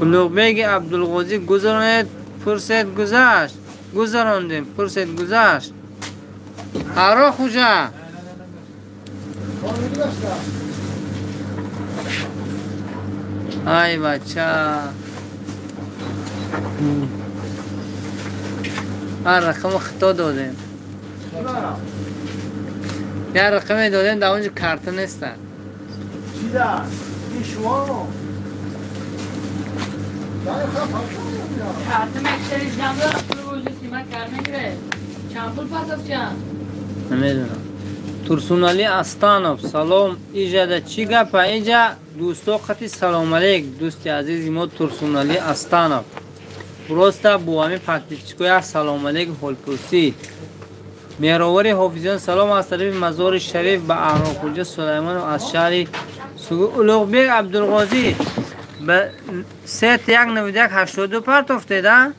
Улуғбеги Абдулғозӣ, гузаронед, пурсед гузашт, гузарондем, пурсед гузашт. Аро хуҷа, ай бача, ҳар рақаму хито додем, як рақаме додем, дар онҷо карта нестанд. Намедонам. Турсуналӣ Астанов, салом. Иҷада чӣ гапа? Иҷа дӯсто қати салом алейк, дӯсти азизи мо Турсуналӣ Астанов. Просто бо ҳамин подписчикоя салом алейк, ҳолпурсӣ. Меҳровари Ҳофизиён, салом аз тарафи Мазори Шариф ба Аҳрорхуҷа Сулаймонов аз шаҳри Сугу. Улуғбек Абдулғозӣ, ба 319182 партофтед, а?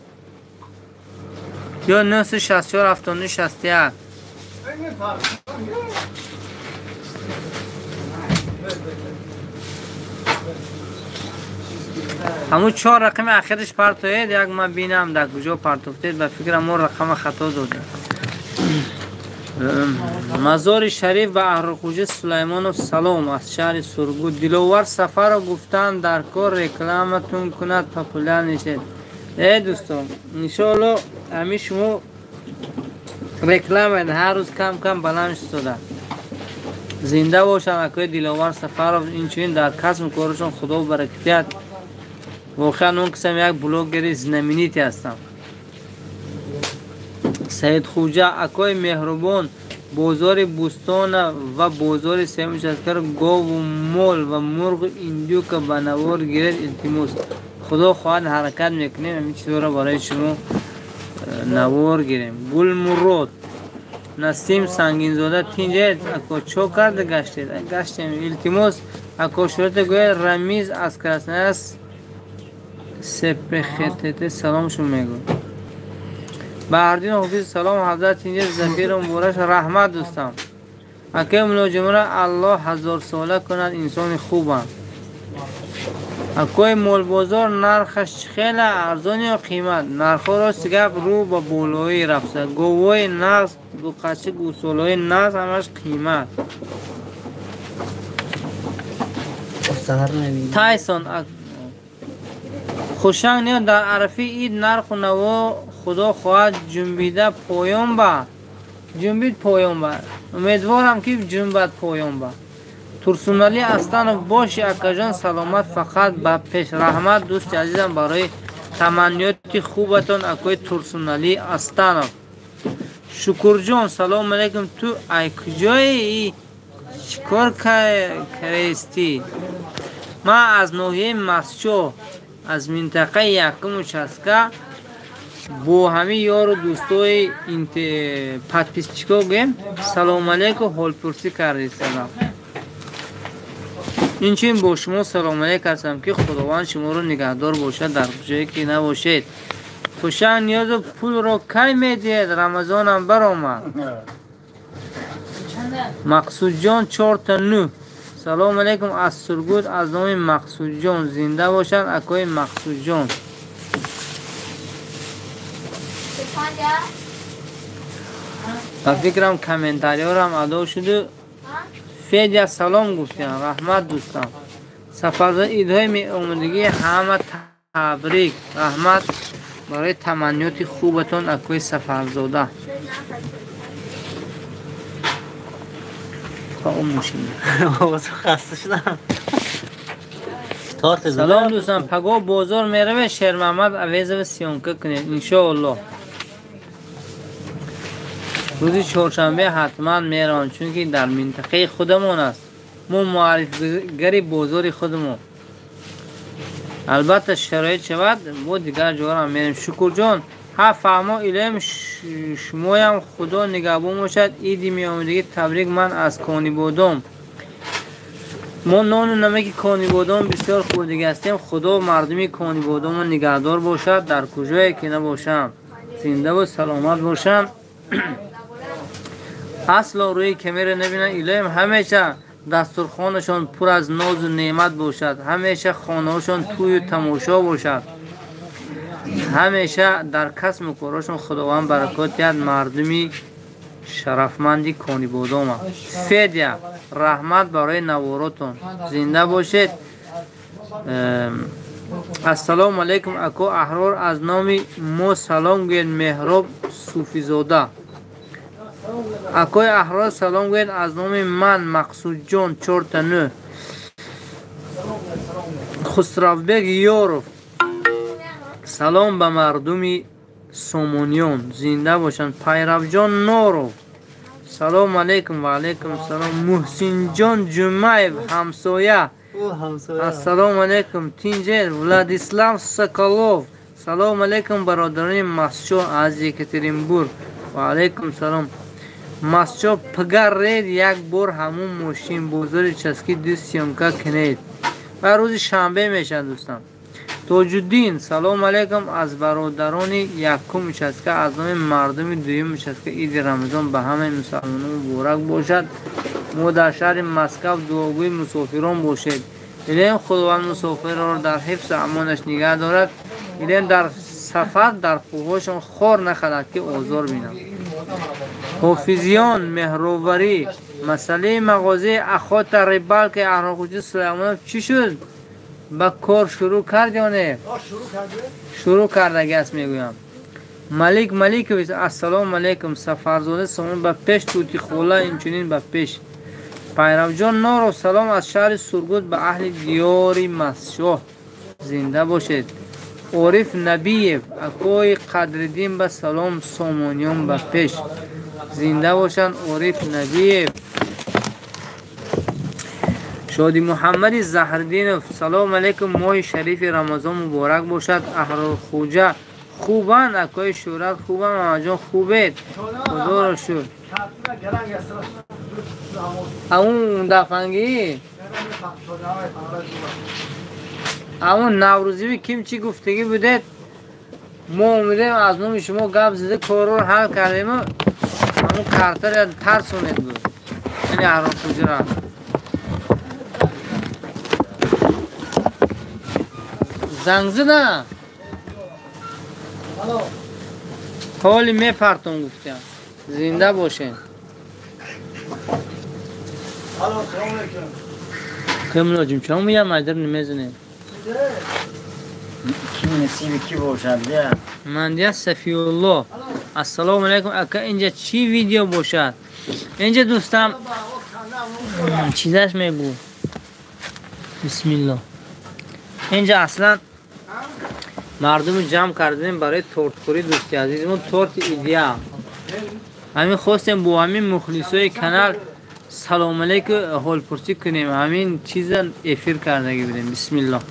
Ё 964 79 61? Ҳамун чор рақами ахираш партоед, як ман бинам дар куҷо партофтед, ба фикрам мо рақама хато додем. Мазори Шариф ба Аҳрорхуҷа Сулаймонов салом аз шаҳри Сургут. Диловар Сафаров, гуфтанд дар кор рекламатон кунад, популяр нешед. Э дӯстон, иншоалло ҳамин шумо реклама ҳар рӯз кам кам баланд шуда. Зинда бошанд акои Диловар Сафаров, инчунин дар касбу корашон худо баракат диҳад. Воқеан он касам як блогери знаменитый ҳастам. Саидхуҷа, акои меҳрубон, бозори Бӯстона ва бозори сеюм участкаро гову мол ва мурғу индюка ба навор гиред, илтимос. Худо хоҳад ҳаракат мекунем ҳамин чизҳоро барои шумо навор гирем. Гулмурод Насим Сангинзода, тинҷед ако, чо карда гаштед? Гаштем, илтимос, ако Шӯҳрата гӯяд, Рамиз аз Красноярск СПХТТ саломшон мегӯяд. Баҳрдин Ҳофиз, салом, ҳазрат тинҷед, Зафиру муборак, раҳмат дӯстам. Акаи Мулоҷимаро Аллоҳ ҳазорсола кунад, инсони хубанд. Акои молбозор нархаш чӣ хела, арзон ё қимат? Нархҳо рости гап рӯ ба болоӣ рафта. Говҳои нағз, буқачи гӯсолаҳои нағз ҳамаш қимат. Тайсон хушанг ниё, дар арафи ид нарху наво худо хоҳад ҷунбида поён ба ҷунбид поён ба. Умедворам ки ҷунбад поён ба. Турсуналӣ Астанов, боши акаҷон, саломат, фақат ба пеш. Раҳмат дӯсти азизам барои Таманниёти хубатон акои Турсуналӣ Астанов. Шукурҷон, салом алейкум. Ту ай куҷои? Чӣ кор карестӣ? Ман аз ноҳияи Мастчоҳ, аз минтақаи якум участка бо ҳамин ёру дӯстои подписчико гӯем салом алейкум, ҳолпурсӣ кардистадам. Инчунин бо шумо салом алейк ҳастам, ки Худованд шуморо нигаҳдор бошад дар ҷое ки набошед. Хушанг Ниёзов, пулро кай медиҳед? Рамазонам баромад. Мақсудҷон 4-9. Салом алейкум аз Сургут, аз номи Мақсудҷон. Зинда бошанд акои Мақсудҷон. Ба фикрам комментариёрам адо шуду. Федя салом гуфтям, раҳмат дӯстам. Сафарзода, идҳои меомадагии ҳама табрик. Раҳмат барои таманниёти хубатон акои Сафарзода. Салом дӯстам, пагоҳ бозор меравед, Шермаҳмад Авезова съёмка кунед иншоаллоҳ. Рӯзи чоршанбе ҳатман меравам, чунки дар минтақаи худамон аст. Мо муаррифгари бозори худамон. Албатта шароит шавад, бо дигар ҷоҳам мерем. Шукурҷон, ҳа фаҳмо, илоҳим шумоям Худо нигаҳбон бошад. Иди меомадагӣ табрик. Ман аз Конибодом. Мо нону намаки Конибодом бисёр хӯрдагӣ ҳастем. Худо мардуми Конибодомро нигаҳдор бошад, дар куҷое ки набошанд, зиндаву саломат бошанд. Асло рӯи камера набинанд. Илоҳим ҳамеша дастурхонашон пур аз нозу неъмат бошад, ҳамеша хонаҳошон тӯю тамошо бошад, ҳамеша дар касбу корашон Худованд баракот диҳад. Мардуми шарафманди Конибодома. Федя, раҳмат барои наворотон, зинда бошед. Ассалому алайкум ако Аҳрор, аз номи мо салом гӯед. Меҳроб Суфизода. Акои Аҳрор салом гӯед аз номи ман Мақсудҷон 4-9. Хусравбек Ёров, салом ба мардуми Сомониён, зинда бошанд. Пайравҷон Норов, салом алейкум. Ва алейкум салом. Муҳсинҷон Ҷумаев, ҳамсоя, ассалому алейкум. Тинҷер. Владислав Соколов, салом алейкум бародарони Мастчоҳ аз Екатеринбург. Ва алейкум салом. Мастчоҳ пагар ред як бор ҳамун мошин бозори часки ду съёмка кунед. Ва рӯзи шанбе мешавад дӯстам. Тоҷуддин, салом алейкум аз бародарони якум участка, аз номи мардуми дуюм участка иди Рамазон ба ҳамаи мусалмонон муборак бошад. Мо дар шаҳри Москав дуогӯи мусофирон бошед. Илоҳим Худованд мусофирро дар ҳифзу амонаш нигаҳ дорад. Илоҳим дар сафар дар қуввашон хор нахарад, ки озор бинанд. Ҳофизиён Меҳроварӣ, масъалаи мағозаи Охота Рибалка Аҳрорхӯҷа Сулаймонов чӣ шуд? Ба кор шурӯъ кард ё не? Шурӯъ кардаги аст мегӯям. Малик Маликович, ассалому алайкум. Сафарзода Сомон, ба пеш. Тутихола, инчунин ба пеш. Пайравҷон Норов, салом аз шаҳри Сургут ба аҳли диёри Мастчоҳ, зинда бошед. Ориф Набиев, акои Қадриддин ба салом, Сомониён ба пеш, зинда бошанд. Ориф Набиев. Шоди Муҳаммади Заҳриддинов, салом алейкум. Моҳи шарифи Рамазон муборак бошад. Аҳрорхӯҷа хубанд? Акои Шӯҳрат хубанд? Мамаҷон хубед? Худоро шукр. Амун дафангӣ, амун наврӯзиви ким чӣ гуфтагӣ будед? Мо омедем аз номи шумо гап зада корро ҳал кардему ҳамун картаро тарсонед буд. Яъне Аҳрорхӯҷара. Занг зада? Ҳоли мепартом гуфтям. Зинда бошед. Ким лозим? Чаро меям айдар намезанем? Ким насиби ки бошад? Мандия Сафиулло, ассалому алайкум. Ака, инҷа чӣ видео бошад? Инҷа дӯстам чизаш мегӯ. Бисмилло. Инҷа аслан Мардуму ҷамъ кардем барои тортхӯрӣ дӯсти азизмон, торти идеал. Ҳамин хостем бо ҳамин мухлисои канал салом алейку ҳолпурсӣ кунем. Ҳамин чиза эфир кардагӣ будем. Бисмиллоҳ.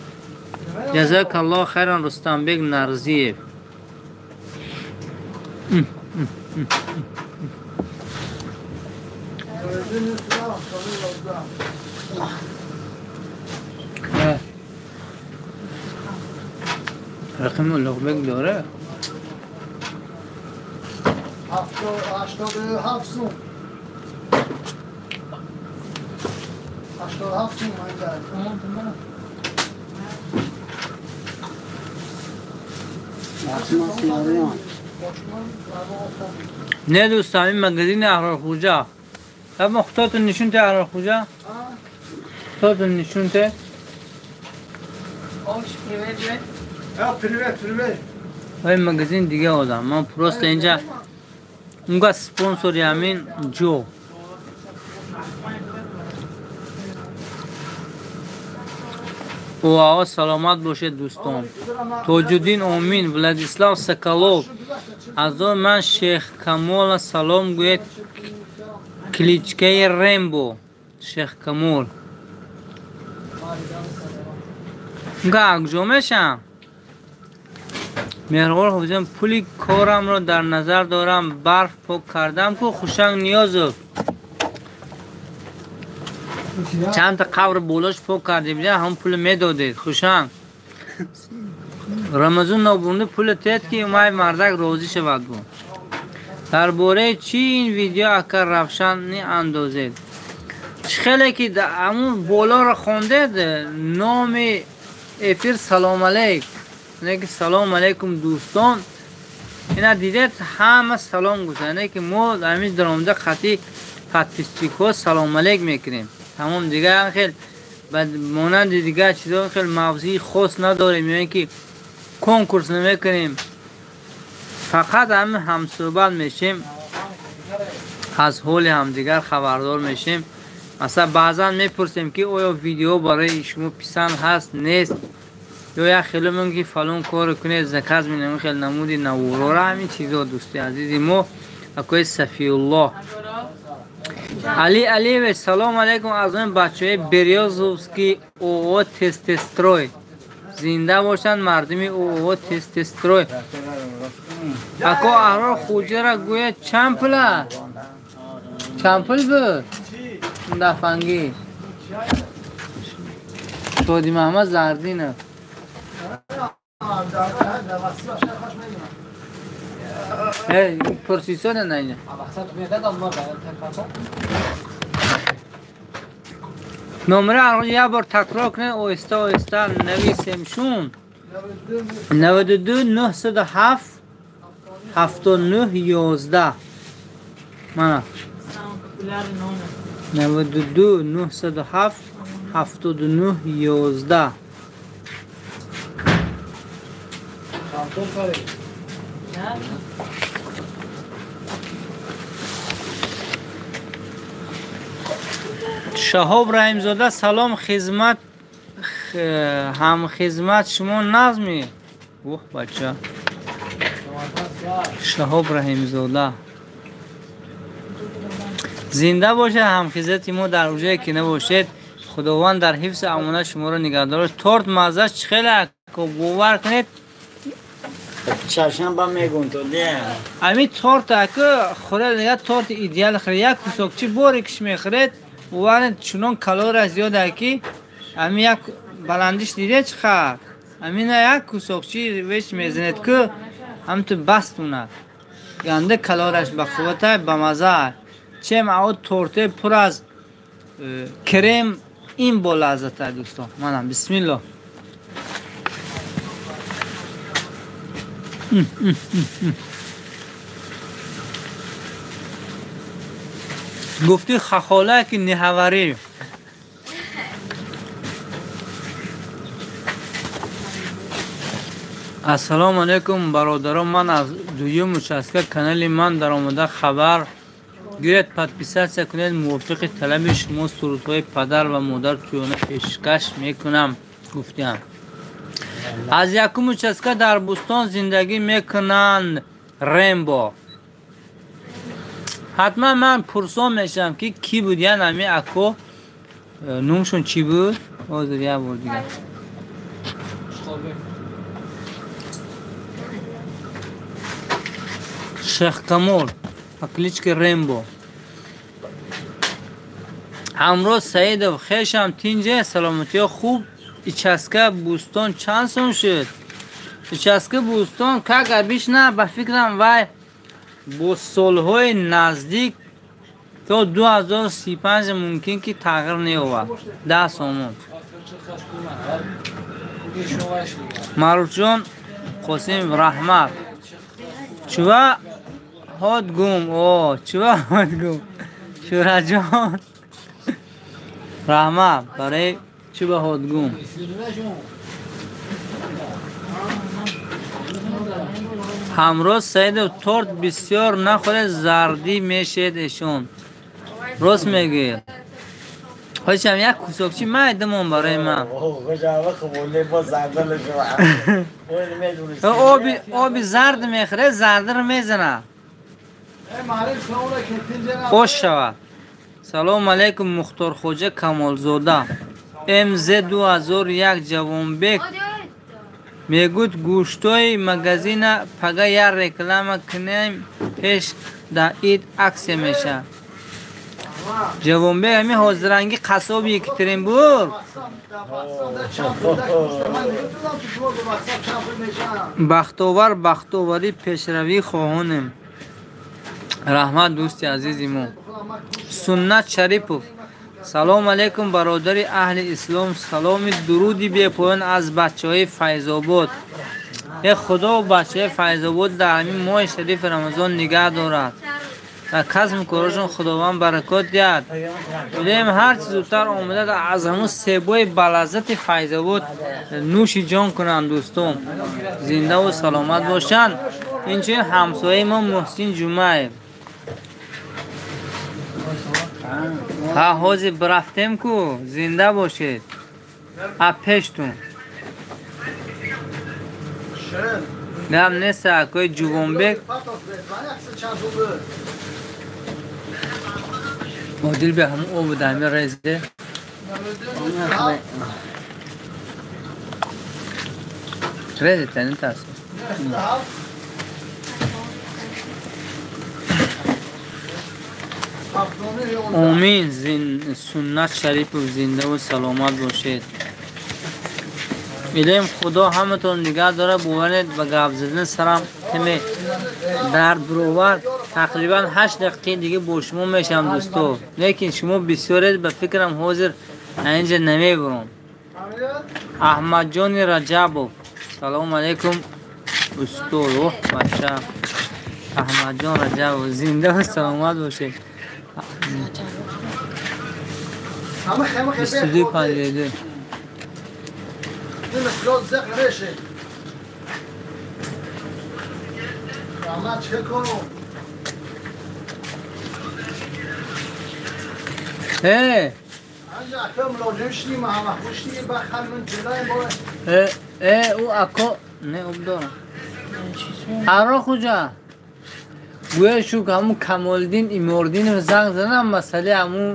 Ҷазакаллоҳ хайран Рустамбек Нарзиев. رقم Ulug'bek داره؟ 87 سوم 87 سوم نه دوستان این مگزین احرار خوجا اما خطاتون نشون ته احرار خوجا خطاتون نشون ته این مگزین دیگه آدم من پروست اینجا اونگه سپانسوری همین جو او саломат бошед дӯстон. Тоҷуддин Омин, Владислав Соколов. Аз он ман Шех Камола салом гӯяд кличкаи Рембо. Шех Камол. Га куҷо мешам? Меҳрғор ҳофизон пули корамро дар назар дорам. Барф пок кардам ку Хушанг Ниёзов. Чанд та қабр болош пок кардем, ҳам пул медодед. Хушанг. Рамазон нобурда пул тед ки май мардак розӣ шавад бо. Дар бораи чӣ ин видео ака Равшан андозед? Хеле ки ҳамун болоро хондед, номи эфир салом алейк. Не ки салом алейкум дӯстон. Ина дидед ҳама салом гуфтанд, не ки мо ҳамин даромада хати подписчикҳо салом алейк мекунем. Тамом дигар хел монанди дигар чизҳо хел мавзӯи хос надорем, ё ин ки конкурс намекунем. Фақат ҳамин ҳамсӯҳбат мешем, аз ҳоли ҳамдигар хабардор мешем. Масалан баъзан мепурсем ки оё видео барои шумо писанд ҳаст нест, ё як хеле мумкин ки фалон корро кунед, заказ менамем, хел намуди наворора ҳамин чизҳо дӯсти азизи мо акои Сафиуллоҳ. Али Алиевич, салом алейкум аз он бачаҳои Берёзовский ООО Тестестрой. Зинда бошанд мардуми ООО Тестестрой. Ако Аҳрор Хуҷара гӯяд чанд пул аст? Чанд пул буд? Дафангӣ. Шоди Маҳмад Зардинов. Пурсисода на ина. Номера як бор такрор кунед, оҳиста оҳиста нависем шун. 92 907 79 11. Мана. 92 907 79 11. Шаҳоб Раҳимзода салом хизмат ҳамхизмат шумо назми. Ух бача. Шаҳоб Раҳимзода. Зинда бошед ҳамхизмати мо дар ҷое ки набошед. Худованд дар ҳифзи амонат шуморо нигаҳ дорад. Торт маззаш чӣ хеле бовар кунед. Чаршанба мегӯм то де. Ами торт ака хӯред, як торти идеал хӯред, як кусокчи боре киш мехӯред, бовар чунон калория зиёд ки ами як баландиш диде чӣ хар. Амина як кусокчи веш мезанед ки ҳамту бастунад. Ганде калорияш ба қуввата ба маза. Чем ао торте пур аз крем ин бо лаззата дӯстон. Манам бисмиллоҳ. Гуфти хахола ки ниҳаварӣ. Ассалому алайкум бародарон, ман аз дуюм участка канали ман даромада хабар гиред, подписатсия кунед. Мувофиқи талаби шумо сурудҳои падар ва модар тӯёна пешкаш мекунам гуфтиам. Аз якум участка дар Бӯстон зиндагӣ мекунанд Рембо. Ҳатман ман пурсон мешавам ки кӣ буд, ян ҳами ако номшон чӣ буд? Ҳозир як бор дигар. Шехкамол по кличке Рембо. Ҳамроз Саидов хешам тинҷе саломатиё хуб. Участка Бӯстон чанд сом шуд? Участка Бӯстон как обычно ба фикрам вай бо солҳои наздик то 2035 мумкин ки тағйир неёбад. 10 сомон. Маъруфҷон Қосимов раҳмат. Чува ҳод гум? О, чува ҳод гум? Шӯраҷон раҳмат барои чува ҳод гум. Ҳамроз Саидов торт бисёр нахӯред, зардӣ мешед эшон. Рост мегӯед. Ҳочам як кусокчи майдамон барои ман. Оби зард мехӯред, зардиро мезанад. Ош шавад. Салому алайкум Мухторхоҷа Камолзода. МЗ 2001 Ҷавонбек мегӯд гӯштои магазина пага як реклама кунем пеш да ид аксия мешавад. Ҷавонбек ҳамин ҳозиранги қассоби Екатеринбург. Бахтовар бахтоварӣ пешравӣ хоҳонем. Раҳмат дӯсти азизи мо. Суннат Шарипов. Салому алайкум бародари аҳли ислом. Саломи дуруди бепоён аз бачаҳои Файзобод. Э худо бачаҳои Файзобод дар ҳамин моҳи шарифи Рамазон нигаҳ дорад. Дар касбу корашон Худованд баракот диҳад. Илоҳим ҳарчи зудтар омада аз ҳамун себои балаззати Файзобод нӯши ҷон кунанд дӯстон. Зиндаву саломат бошанд. Инчунин ҳамсояи мо Муҳсин Ҷумаев. Ҳа ҳозир бирафтем ку, зинда бошед. А пештун. Гап нест акои Ҷувонбек. Одил бе ҳамун об буда ҳамин резе. Резе тани тарс. Омин. Суннат Шарипов зиндаву саломат бошед. Илоҳим худо ҳаматон нигаҳ дорад. Боваред ба гап задан сарам каме дард баровард. Тақрибан 8 дақиқаи дига бо шумо мешавам дӯсто. Лекин шумо бисёред, ба фикрам ҳозир инҷа намебурам. Аҳмадҷони Раҷабов. Салому алайкум устод. Оҳ бача. Аҳмадҷон Раҷабов зиндаву саломат бошед. 22 52. Э, ако не обдорам. Ҳарро хуҷа. Гӯя шук ҳамун Камолиддин Имординов занг задам масъалаи ҳамун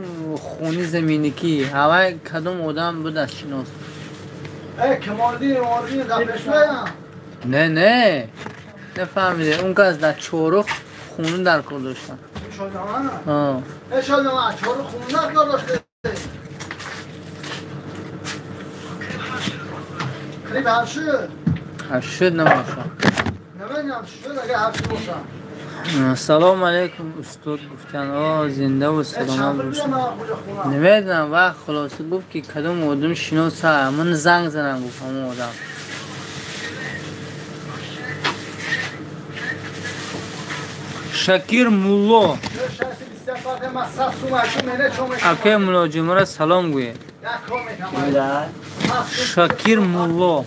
хони заминикӣ. Ҳавай кадом одам буд аз шинос? Не, не. Нафаҳмиде. Он кас дар Чорух хона дар кор доштан. Шуд набошад. Салому алайкум устод гуфтан. О зиндаву саломат бошед. Намедонам вақт хулоса гуфт ки кадом одам шиноса. Ман занг задам гуфт ҳамон одам. Шакир Мулло. Акай мулоҷимара салом гӯед. Шакир Мулло.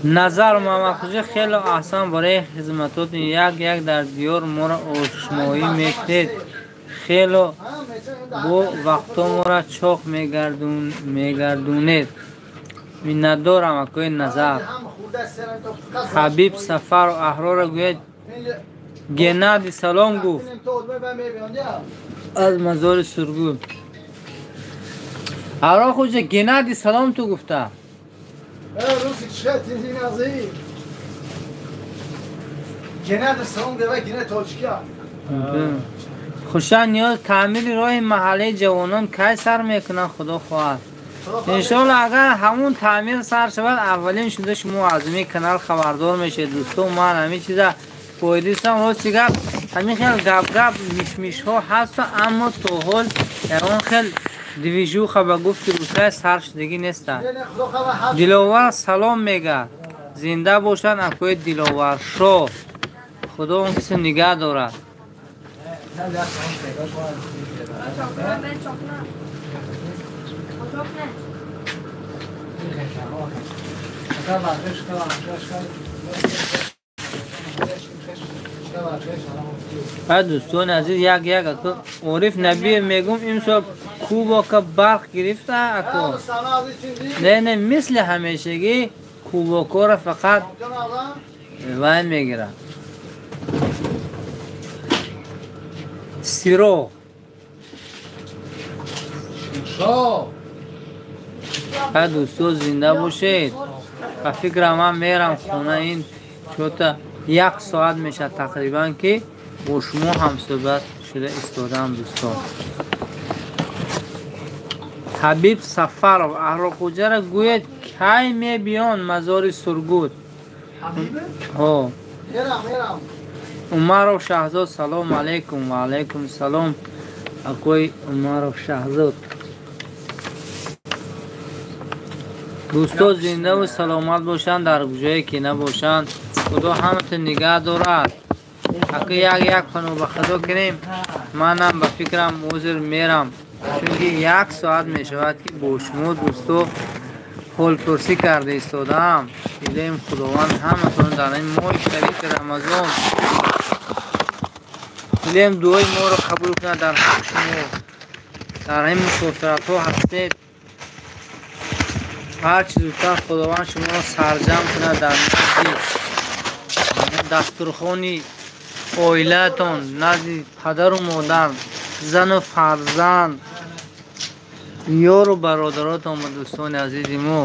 Назар Муҳаммадхоҷа хеле аҳсан барои хизматотон. Як як дар диёр моро ошноӣ мекунед. Хело Бо вақтомора чоқ мегардунед. Миннатдорам акои Назар. Ҳабиб Сафаров Аҳрора гӯяд Геннади салом гуфт аз Мазори Сургут. Аҳрор хуҷа Геннади салом ту гуфта. Хуша ниёз таъмири роҳи маҳаллаи ҷавонон кай сар мекунанд, худо хоҳад. Иншоалло агар ҳамун таъмир сар шавад, аввалин шуда шумо аз ин канал хабардор мешавед. Дӯстон, ман ҳамин чиза фоидистам. Рости гап ҳамин хел гап-гап мишмишҳо ҳаст, аммо то ҳол ягон хел движуха ба гуфти русая сар шудагӣ неста. Диловар салом мегӯяд. Зинда бошанд акои Диловаршоҳ. Худо он киси нигаҳ дорад. Дӯстони азиз, як як ако Ориф Набиев мегум имсол кубока барқ гирифта ако. Не, не, мисли ҳамешагӣ кубокҳоро фақат вай мегирад. Сироғ. Дӯсто зинда бошед. Ба фикрам ман мерам хона, ин чота як соат мешавад тақрибан ки бо шумо ҳамсӯҳбат шуда истодаам дӯстон. Ҳабиб Сафаров Аҳрорхӯҷаро гӯяд кай мебиён Мазори Сургут. Умаров Шаҳзод салом алейкум. Ва алейкум салом акои Умаров Шаҳзод. Дӯсто зиндаву саломат бошанд дар ҷое ки набошанд. Худо ҳаматон нигаҳ дорад. Ака як як паноҳ ба худо кунем. Манам ба фикрам ҳозир мерам, чунки як соат мешавад ки бо шумо дӯсто ҳолпурсӣ карда истодаам. Илоҳим Худованд ҳаматон дар ин моҳи шарифи Рамазон илоҳим дуои моро қабул кунад дар ҳаққи шумо. Дар ин мусофиратҳо ҳастед, ҳарчи зудтар Худованд шуморо сарҷамъ кунад дар назди дастурхони оилаатон, назди падару модар, зану фарзанд, ёру бародаротон ва дӯстони азизи мо.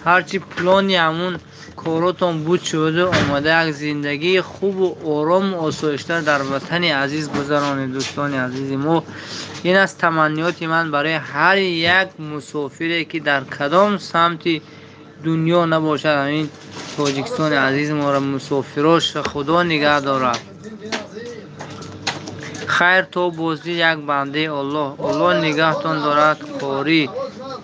Ҳарчи плони ҳамун коротон буд шуда омада як зиндагии хубу орому осоишта дар ватани азиз гузаронед дӯстони азизи мо. Ин аст таманниёти ман барои ҳар як мусофире ки дар кадом самти дунё набошад, ҳамин Тоҷикистони азизи моро мусофирош Худо нигаҳ дорад. Хайр то боздид як бандаи Аллоҳ. Аллоҳ нигаҳтон дорад. Қорӣ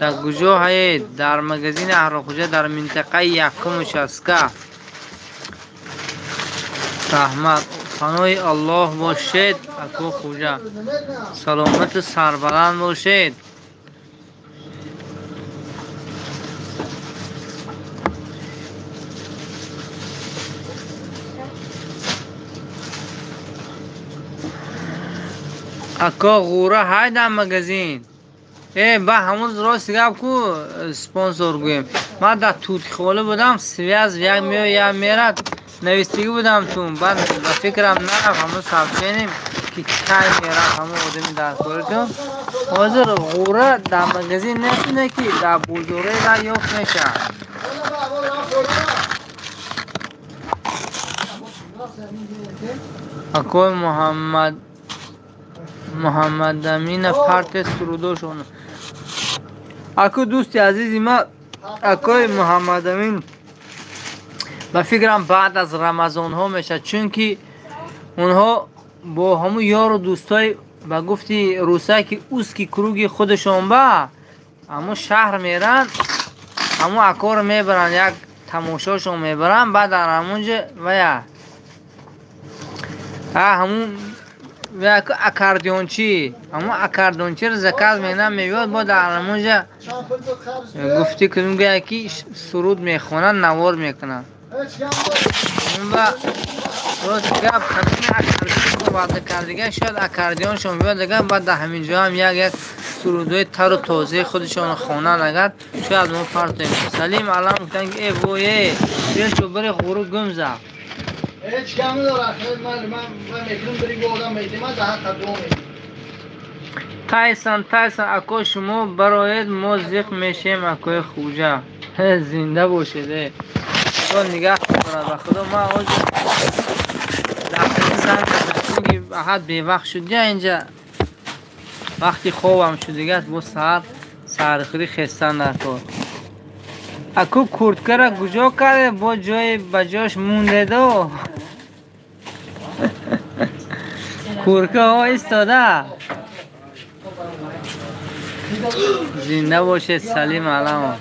дар куҷо ҳаед? Дар магазини Аҳрорхӯҷа дар минтақаи якум участка. Раҳмат. Паноҳи Аллоҳ бошед ако Хуҷа. Саломату сарбаланд бошед. Ако ғура ҳай дар магазин. Ба ҳамун рости гап ку спонсор гӯем. Ман дар Тутихола будам, связ як меояд як мерад, навистагӣ будам тун. Баъд ба фикрам нарафт ҳамун сообщением ки кай мерафт ҳамун одами дар коритон. Ҳозир ғура дар магазин нест, не ки дар бозораи дар ёфт мешавад. Акои Муҳаммадамина парте сурудошон. Аку дӯсти азизи ма акои Муҳаммадамин ба фикрам баъд аз Рамазонҳо мешавад, чунки онҳо бо ҳамун ёру дӯстои ба гуфти руса ки узкий круги худашон ба ҳамун шаҳр меранд, ҳамун акоро мебаранд, як тамошошон мебаранд, баъд дар ҳамунҷо вая ҳамун аккордеончи, ҳамун аккордеончиро заказ менам мебиёд, бо дар ҳамунҷа гуфти кунем гӯяд ки суруд мехонад, навор мекунад. Рост гап кадоми аккордеон ваъда кардига, шояд аккордеоншон биёд, агар баъд дар ҳамин ҷо ҳам як сурудҳои тару тозаи худашонро хонанд, агар шояд мо партоем. Салим Алам гуфтанд ки э вое, бел бари ғуру гум зад. Ҳеҷ кам надорад. Ман мекунам бери одам медима да ҳаққа дуо мекунам. Тайсон, Тайсон, ако шумо бароед мо зиқ мешем, акои хуҷа. Зинда бошед, э. Худо нигаҳ дорад ба худо. Ман ҳозир занг задам, чунки аҳад бевақт шуд, я инҷа вақти хобам шуд дигар, бо саҳар саҳархӯрӣ хестан дар кор. Аку курткара куҷо карде, бо ҷои ба ҷош мондедо? Куркаҳо истода. Зинда бошед, Салим Аламов.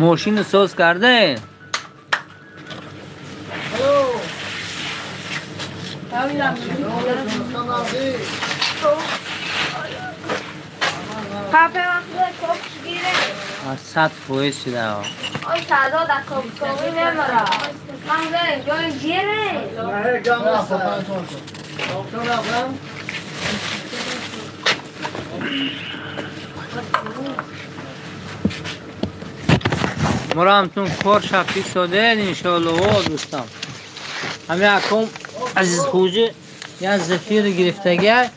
Мошину соз карде? 100% шуда. Морамтун кор шафи содед иншоалло, дӯстам. Ҳами аком Азиз хуҷи як зафир гирифтагия,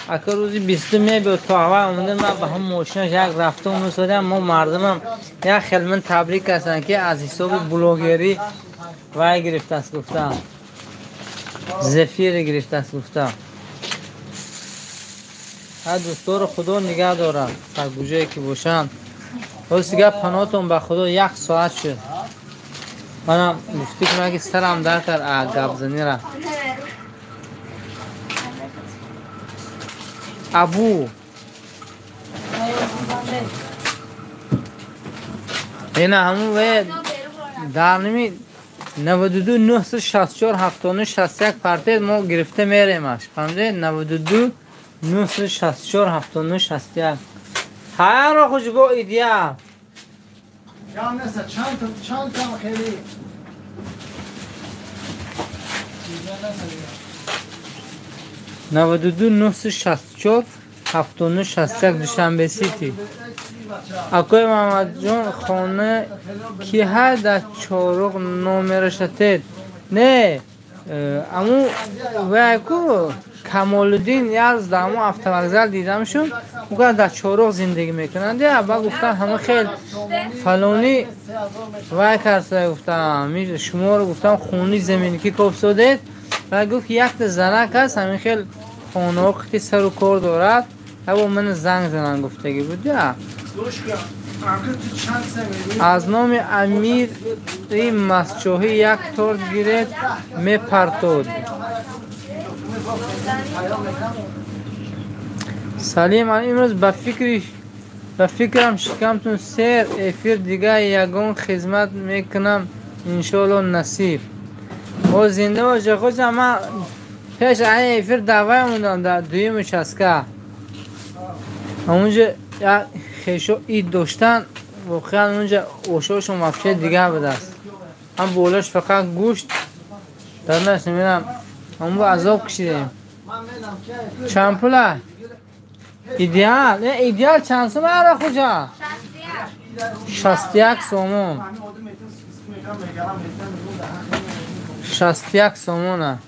ака рӯзи 20 мебиёд то аввал омада ман ба ҳам мошинаш як рафта омадам. Мо мардумам як хел ман табрик ҳастанд ки аз ҳисоби блогерӣ вай гирифтааст гуфтам, зафир гирифтааст гуфтам. Ҳар дӯсторо Худо нигаҳ дорад ҳар куҷое ки бошанд. Ҳоз дигар паноҳтон ба Худо, як соат шуд. Манам гуфтӣ ки ман ки сарам дард кард гапзанира. Абу ина ҳамун ве дар ними 92 964 79 61 партед мо гирифта меремаш. Фаҳмидед? 92 964 79 61. Ҳайро хуш бо идеал. Чанд там хеле. 92 964 79 61 Душанбе Сити. Акои Муҳаммадҷон, хона ки ҳар дар чоруқ номераша тед? Не, аму вайку Камолиддин яз дар ҳамон автовокзал дидам шуд, уга дар чоруқ зиндагӣ мекунанд. Ба гуфтам ҳама хел фалонӣ вай карса, гуфтам шуморо гуфтам хони заминики кофсодед. Ва гуфт якта занак аст, ҳамин хел хонаҳо қити сару кор дорад, ҳаво ман занг занан гуфтагӣ буд. Аз номи амири масчоҳӣ як торт гиред мепартод. Салим, имрӯз ба фикрам шикамтун сер эфир дигар ягон хизмат мекунам иншоалло насиб. О зинда боша хоҷа, ман пеш айн эфир даъвай мондам дар дуюм участка. Онҷа як хешо ид доштан, воқеан онҷа ошошон вообще дигар будааст. Ҳам болош фақат гӯшт дарнаш намедонам, ҳамон азоб кашидем. Чанд пула? Идеал, не идеал чанд сум ара хоҷа? 61 сомон. 61 сомона.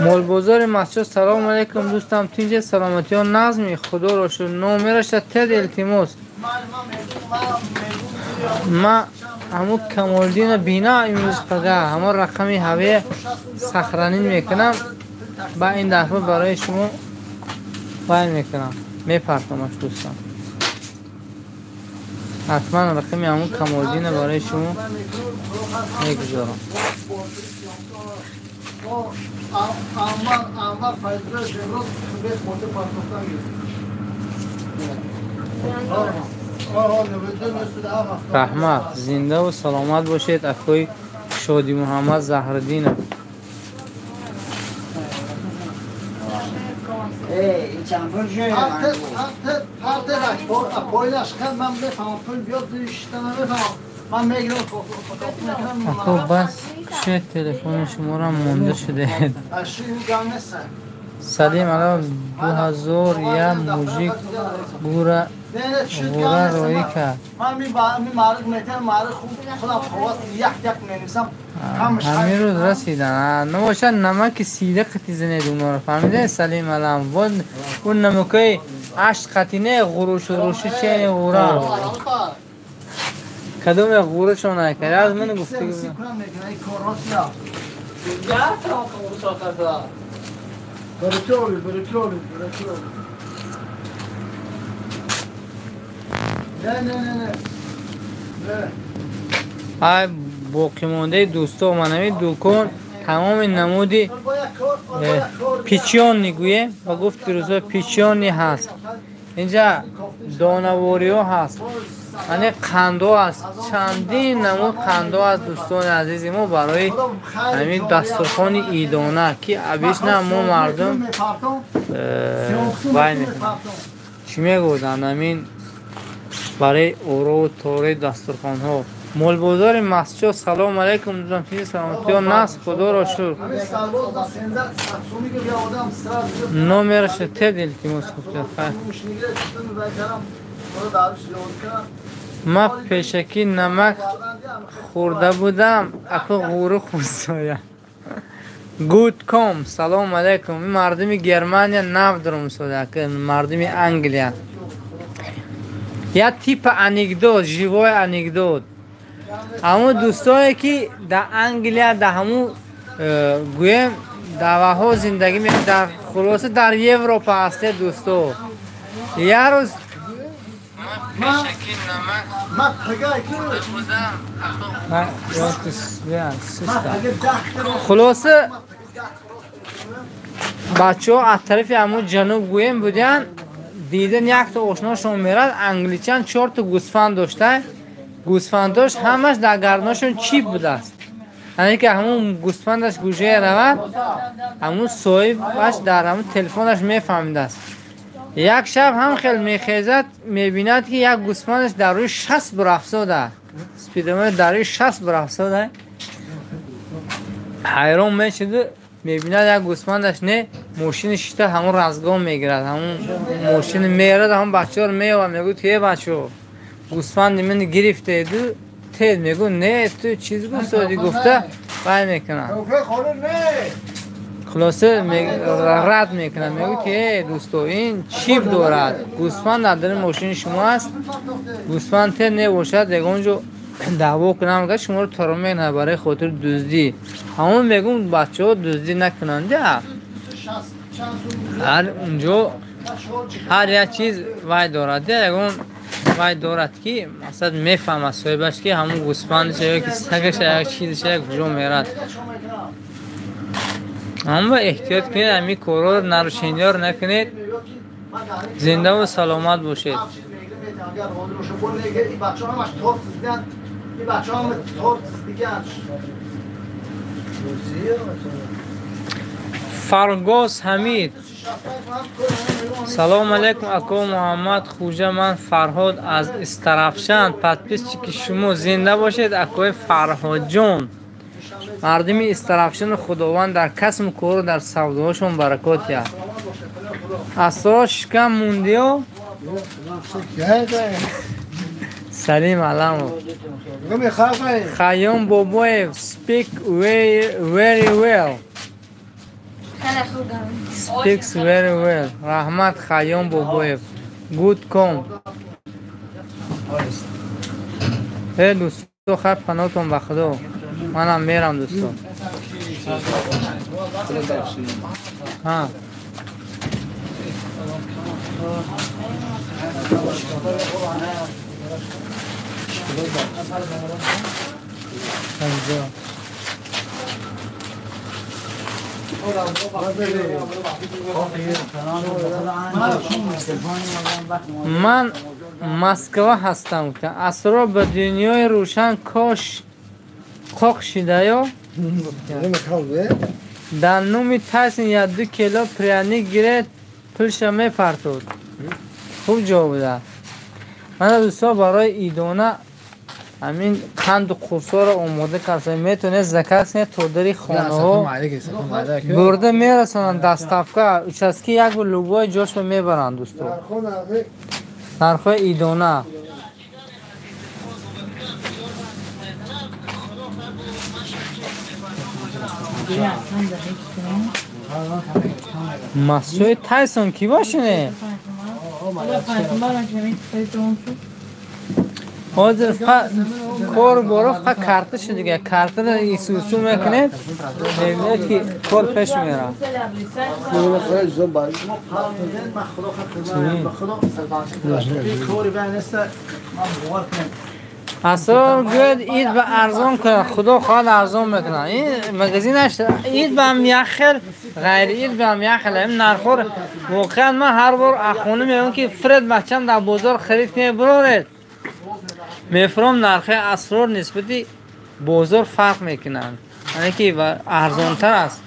Молбозори масҷид, салому алайкум дӯстам, тинҷе саломатиён назми худоро шуд. Номераша тед илтимос. Ма ҳамун Камолиддина бина имрӯз пага ҳамон рақами ҳаве сахранин мекунам, ба ин дафъа барои шумо вай мекунам, мепартомаш дӯстам. Ҳатман рақами ҳамун Камолиддина барои шумо мегузорам. Раҳмат, зиндаву саломат бошед акои Шоди Муҳаммад Заҳриддинов. Ако бас кушед телефони шуморо монда шудед. Салим ала 2000 я мужик гура гура роӣ кард. Ҳамин рӯз расидан. Набошад намаки сида қати занед уноро, фаҳмиде Салим алам? Он намакои 8 қати не ғурушу руши чени ғура. Кадоме ғурушон накард? Аз ман гуфтагӣ. Ай боқимондаи дӯсто, манами дукон тамоми намуди пичённи гӯем ва гуфти рӯзҳо пичённи ҳаст. Инҷа донавориҳо ҳаст, яъне қандо аст, чандин намуд қандо аст дӯстони азизи мо барои ҳамин дастурхони идона ки обычно мо мардум вай мекунем. Чӣ мегӯданд ҳамин барои орову тораи дастурхонҳо. Молбозори масҷид салом алайкум дӯстон, тинҷи саломатиё нас худоро шукр. Номераш тед илтимос гуфта. Ма пешакӣ намак хӯрда будам, ако ғуру хӯрсоя. Гудком салом алайкум. Ин мардуми Германия нав дурумсода, мардуми Англия. Я типа анекдот, живой анекдот. Ҳамун дӯстое ки дар Англия дар ҳамун гӯем даваҳо зиндагӣ мекунанд, дар хулоса дар Европа ҳастед дӯсто. Як рӯз хулоса бачаҳо аз тарафи ҳамун ҷануб гӯем буданд, дидан якта ошношон мерад, англичан 4та гӯсфанд дошта, гӯсфандош ҳамаш дар гарданашон чип будааст. Яъне ки ҳамун гӯсфандаш гӯшае равад, ҳамун соҳибаш дар ҳамун телефонаш мефаҳмидааст. Як шаб ҳам хел мехезад, мебинад ки як гӯсфандаш дар рӯи 60 бурафзода, спидометр дар рӯи 60 бурафзода. Ҳайрон мешуду мебинад як гӯсфандаш не, мошини шишта ҳамун разгон мегирад, ҳамун мошини мерад, ҳамун бачаҳоро меёбад, мегӯяд ки э бачаҳо, гӯсфанди ман гирифтеду тед. Мегӯ не, ту чиз гуфтодӣ гуфта вай мекунад. Хулоса рад мекунад, мегӯ ки э дӯсто, ин чип дорад, гӯсфанд дар дари мошини шумо аст, гӯсфанд тед небошад, ягон ҷо даъво кунам, агар шуморо таро мекунад барои хотири дуздӣ. Ҳамон мегӯм бачаҳо дуздӣ накунанд. Ҳар унҷо ҳар як чиз вай дорад, ягон вай дорад ки масалан мефаҳмад соҳибаш ки ҳамон гӯсфандаш ё ки сагаш ё чизаш як куҷо мерад. Аммо эҳтиёт кунед, ҳамин корҳоро нарушениёр накунед. Зиндаву саломат бошед. Фаргос Ҳамид салом алайкум ако Муҳаммад Хуҷа, ман Фарҳод аз Истарафшан, подписчики шумо. Зинда бошед акои Фарҳодҷон. Мардуми Истарафшану Худованд дар касбу кору дар савдоҳошон баракот диҳад. Асрор шикам мундиё? Салим Аламов. Хайём Бобоев speak very well. Speaks very well. Раҳмат Хайём Бобоев. Good com. Э дӯсто, хайр паноҳтон ба Худо. Манам мерам дӯсто. Ҳа. Ман Москва ҳастам. Асрор ба дунёи рӯшан кош қоқ шидаё? Дар номи Тайсон 1-2 кило пряник гиред, пулша мепартод. Хуб ҷавоб дад. Мана дӯстон, барои идона ҳамин қанду қурсҳоро омода карда метавонед заказ кунед то дари хонаҳо бурда мерасонанд доставка участки як любой ҷошро мебаранд дӯсто. Нархҳои идона. Масҷои Тайсон кӣ бошине? ҳозир фақат кор боро фақат карта шуд дига. Картаро исусу мекунед, мебинед ки кор пеш меравад. Асрор гӯяд ид ба арзон кунад, худо хоҳад арзон мекунад. Ин магазинаш ид ба ҳам як хел, ғайри ид ба ҳам як хел. Ин нархҳо воқеан ман ҳар бор ахона мегӯям ки фред бачам дар бозор харид кунед бироред. Мефуром нархи асрор нисбати бозор фарқ мекунанд, яъне ки арзонтар аст.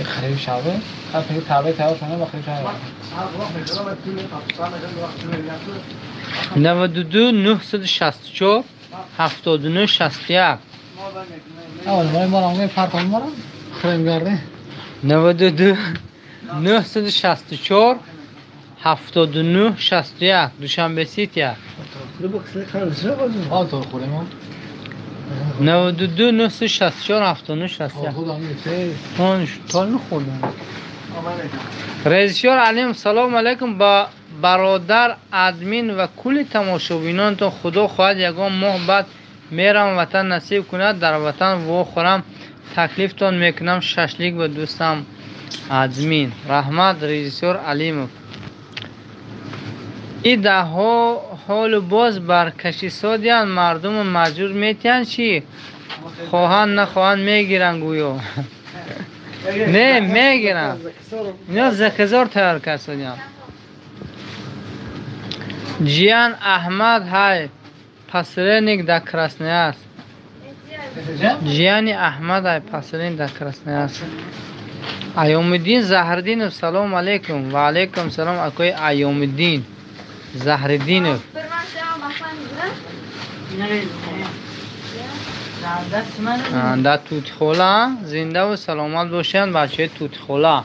خرید شبه خرید تابع تابع شده با خرید شبه 92 964 79 61 اول ما ما فرق ما خریم گرده 92 964 79 61 دوشنبه سیتی 92 964 79 61 تال نخوردم. رئیسیار علیم سلام علیکم با برادر ادمین و کل تماشابینانتون. خدا خواهد یگان ماه بعد میرم وطن نصیب کند در وطن و خورم تکلیفتون میکنم ششلیک به دوستم ادمین. رحمت رئیسیار علیمов. ин даҳҳо ҳолу боз бар кашисодиянд мардуму маҷбур метиҳанд чӣ хоҳанд нахоҳанд мегиранд гӯё. Не мегиранд, ино заказор тайёр карданд. Ҷиян Аҳмад ҳай посредник дар Красноярск. Ҷияни Аҳмад ҳай посредник дар Красноярск. Айёмиддин Заҳриддинов салом алейкум. Ва алейкум салом акои Айёмиддин Заҳриддинов. Дар Тутхола зиндаву саломат бошанд бачаи Тутхола.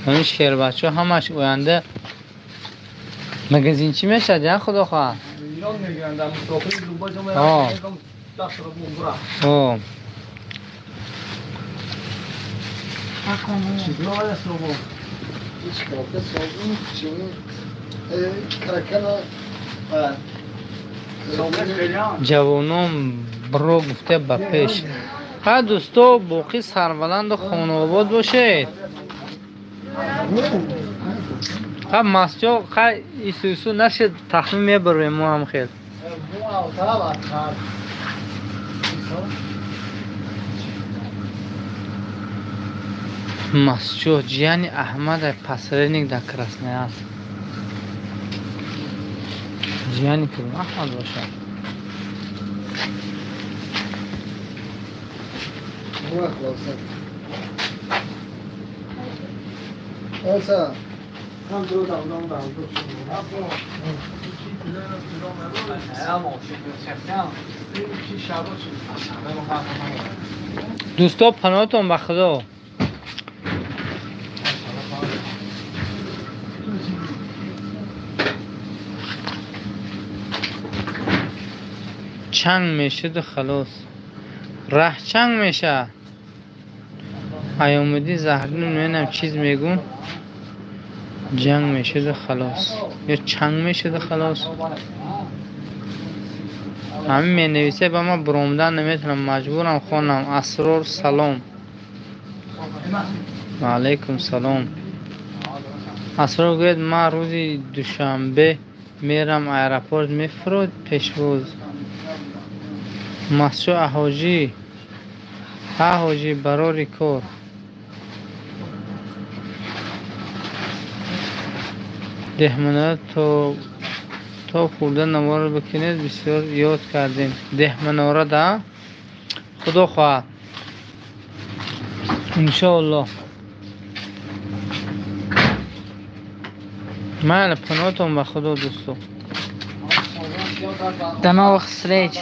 Ҳамин шербачаҳо ҳамаш оянда магазинчӣ мешавад, я худо хоҳад. Ҷавонон биро гуфта ба пеш. Ҳа дӯсто, боқӣ сарбаланду хонаобод бошед. Ха масҷо ха исусу нашед тахмин мебарем мо ҳам хел. Масҷо ҷияни Аҳмад посредник дар Красноярск. Ҷияни кадом Аҳмад бошад? Дӯсто паноҳтон ба Худо. Чанг мешуду халос. Раҳ чанг мешавад. Айёмиддин Заҳриддин менам чиз мегӯм. Ҷанг мешуду халос. Ё чанг мешуду халос. Ҳамин менависе ба ман буромдан наметавонам, маҷбурам хонам. Асрор салом. Ва алайкум салом. Асрор гӯяд, ман рӯзи душанбе мерам аэропорт, мефурод пешвоз. Масчо аҳоҷӣ, ҳа ҳоҷӣ, барори кор. Деҳманора то хӯрда наворо бикунед, бисёр ёд кардем. Деҳманора да? Худо хоҳад. Иншоаллоҳ. Майли, паноҳтон ба Худо, дӯсто. До новых встреч.